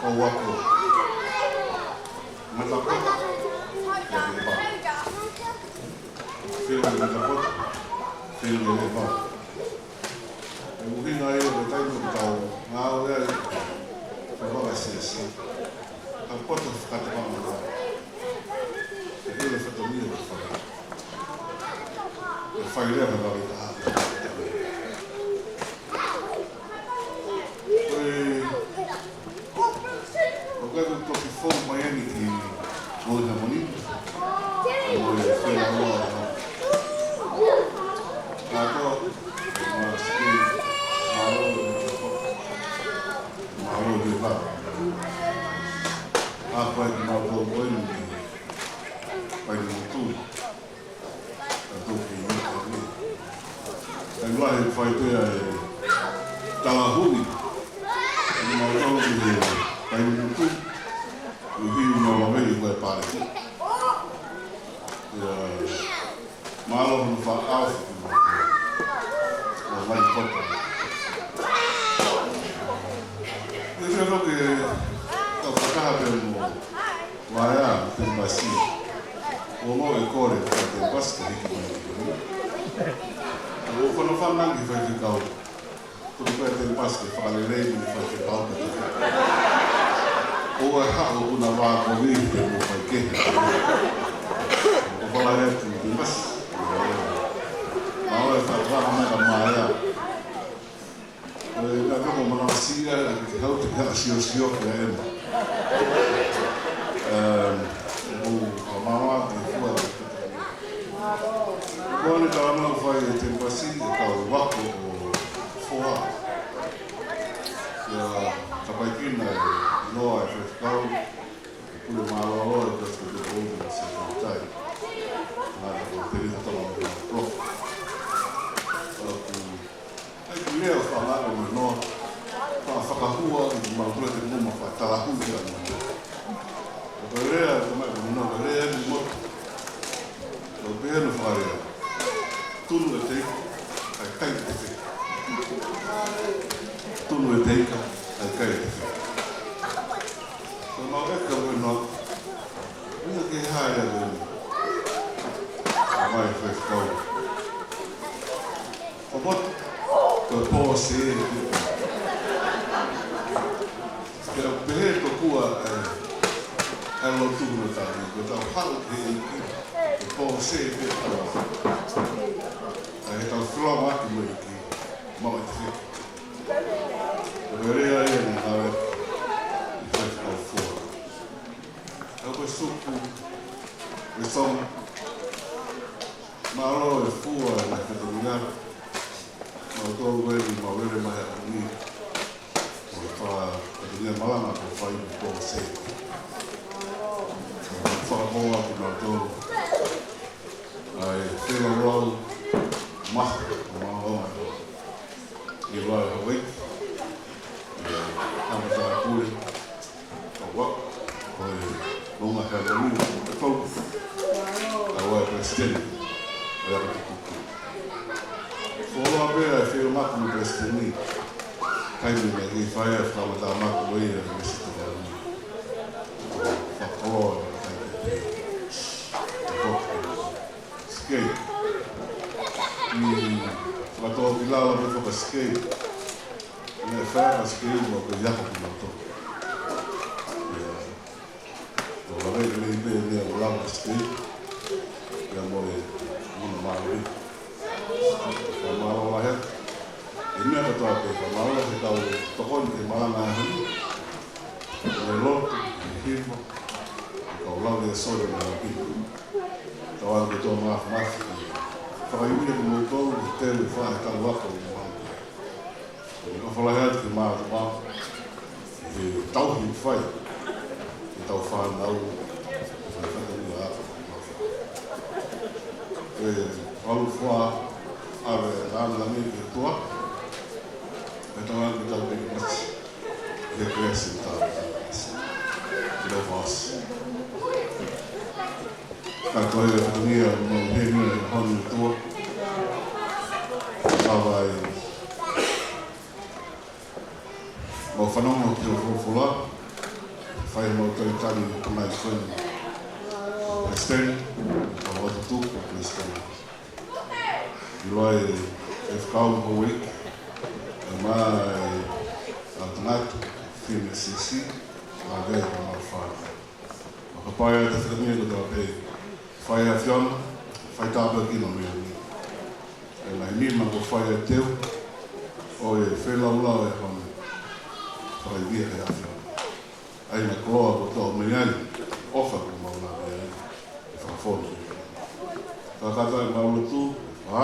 o wako. Ngata pota. Ia, te pa. Fili ngata pota. Fili ngata pa. E muhinga ia ʻo e taimi ʻoku tau ngāue ai, fakaʻasiasi. Ka poto fakataha mai. E hele fatongia ʻo fai. E fai lea ka vale taha. Ko e, ʻoku ʻikai ke toki fou mai eni ki Moʻunga Heamoni. Ko e fela loa. Kātoa, mālō, mālō, mālō. ʻA ko e mālō ko eni, pai ni motu. Ka toki ni ka ni. Ka ni lahi fai pē ʻa e talahuni. Ni mālō ki he pai ni motu. Kuo hiu mo lave i koe pale. Ia, mālō hono faʻa ʻaofi ki mo. Ua mai kota. Ia, ia, loke, tau fakataha pē mo Maea, Temipasi. ʻO mo e kole, Temipasi ke hiki mai ki he. ʻO fanafana ki he faifekau. Tuku pē Temipasi ke fakalelei mo e faifekau. ʻO e haʻu ʻo na vā kovi te mo fai kehe. ʻO fala e atu Temipasi. Mālō e faifekau mai ka Maea. ʻE, na toko mana sia, ke hau te ka sio sio ke ema. Em, ʻo ka mama te fua. Ko ʻene talanoa fai e Temipasi, e kau wako ʻo Foha. Ia, tapaikina e noa e faifekau, pule mālōlō e Pastor Peter Williams e kau tai. Nā ko Penny Hatama mo Prof. ʻOku ʻai ki lea fānau mo noa, fa-, fakahua ki mau kula te muma fa talahuʻi a mo. ʻO ka lea, ka mai mo noa, ka lea ni mo. ʻO pehē ʻene fakalea. Tunu e teika, ʻikai kai e tefeki. Tunu e teika, ʻikai kai e tefeki. Ko mau eka mo noa, ina ke hae a mo. Mai faifekau. Ko Motu, ko Pōsē. Ke u pehē tokua, ē, ʻa e lotu no tahi, ko tau haʻu ki he ʻEiki, ko Pōsē pē tau. ʻA e tau flawa ki mo ʻEiki, mau e te feki. Ko e lea ia ni nawe, i te feki tau fua. Ka ko e suku, e songa, mālō e fua, e na fetonia, Mālō tō ueni mau lele mai ʻa ʻuni. Ko e fa, ko e nia malanga ko fai mo Pōsē. Ko e fakamoa ki mātou. ʻA e fela lau maha, ko mālō mai. Ia vai Hawaii. Ia, hama tā pule. Ka ua, ko e longa he lau, e tau. Ka ua e Palesiteni, ʻa ia ko te kuku. Foloa pē ʻa e feilomaku mo Palesiteni. Kai me me ki fai a fakamatamaku mo ia, me si te lau. Fakoloa, kai me te. Sikei. ʻI fakatōkilalo pē fakasikei. Ia, fai fakasikei mo ko ia ko mātou. Ia. Ko lave lelei pē ia ʻo lava sikei. Ia mo e muna mālō. Fakamālō lahi atu. ʻI he meʻa kātoa pē fakamālō he kau tokoni ki he malanga ʻaho ni. Ko e lotu, ko e hiva, ko e kau lave e sole mo e ʻapi. Tau ʻalu ke tō mafimafi. Fakaiuia ko moutolu, te u fai tau ako mo mātou. Ko e ʻofa lahi atu ki mātou, he tauhi fai, he tau fānau, he tau fānau. Ko e ʻalu fua, ʻave ʻa e langilangi ki he ʻOtua, he tau ʻalu ki he tau peki mati, he kelesi ʻa e ʻOtua. Ki he ʻofa ʻosi. Ka ko e fatongia mo e heni e honi tua. Ka vai. Mau fanongo ki he folofola. Fai mau toi tani ko mai ko eni. Palesiteni, ka mau tutuku ko Palesiteni. ʻIloa e faifekau mo e ʻEiki. E mā e au tangata, fine sisi, ma vei ma fana. Makapai ʻa e tafaʻaki ko tau pē. Fai ʻAfiona, fai tāpuekina mei ʻapi. ʻE lahi ni ma ko fai ʻa e teu, ʻo e feilaulau e hona. Fai via ʻe ʻAfiona. ʻAi na koloa ko tau mei ai, ʻofa ko mau na mei ai, ʻe fakafonu. Fakataha e mau lotu, ʻa,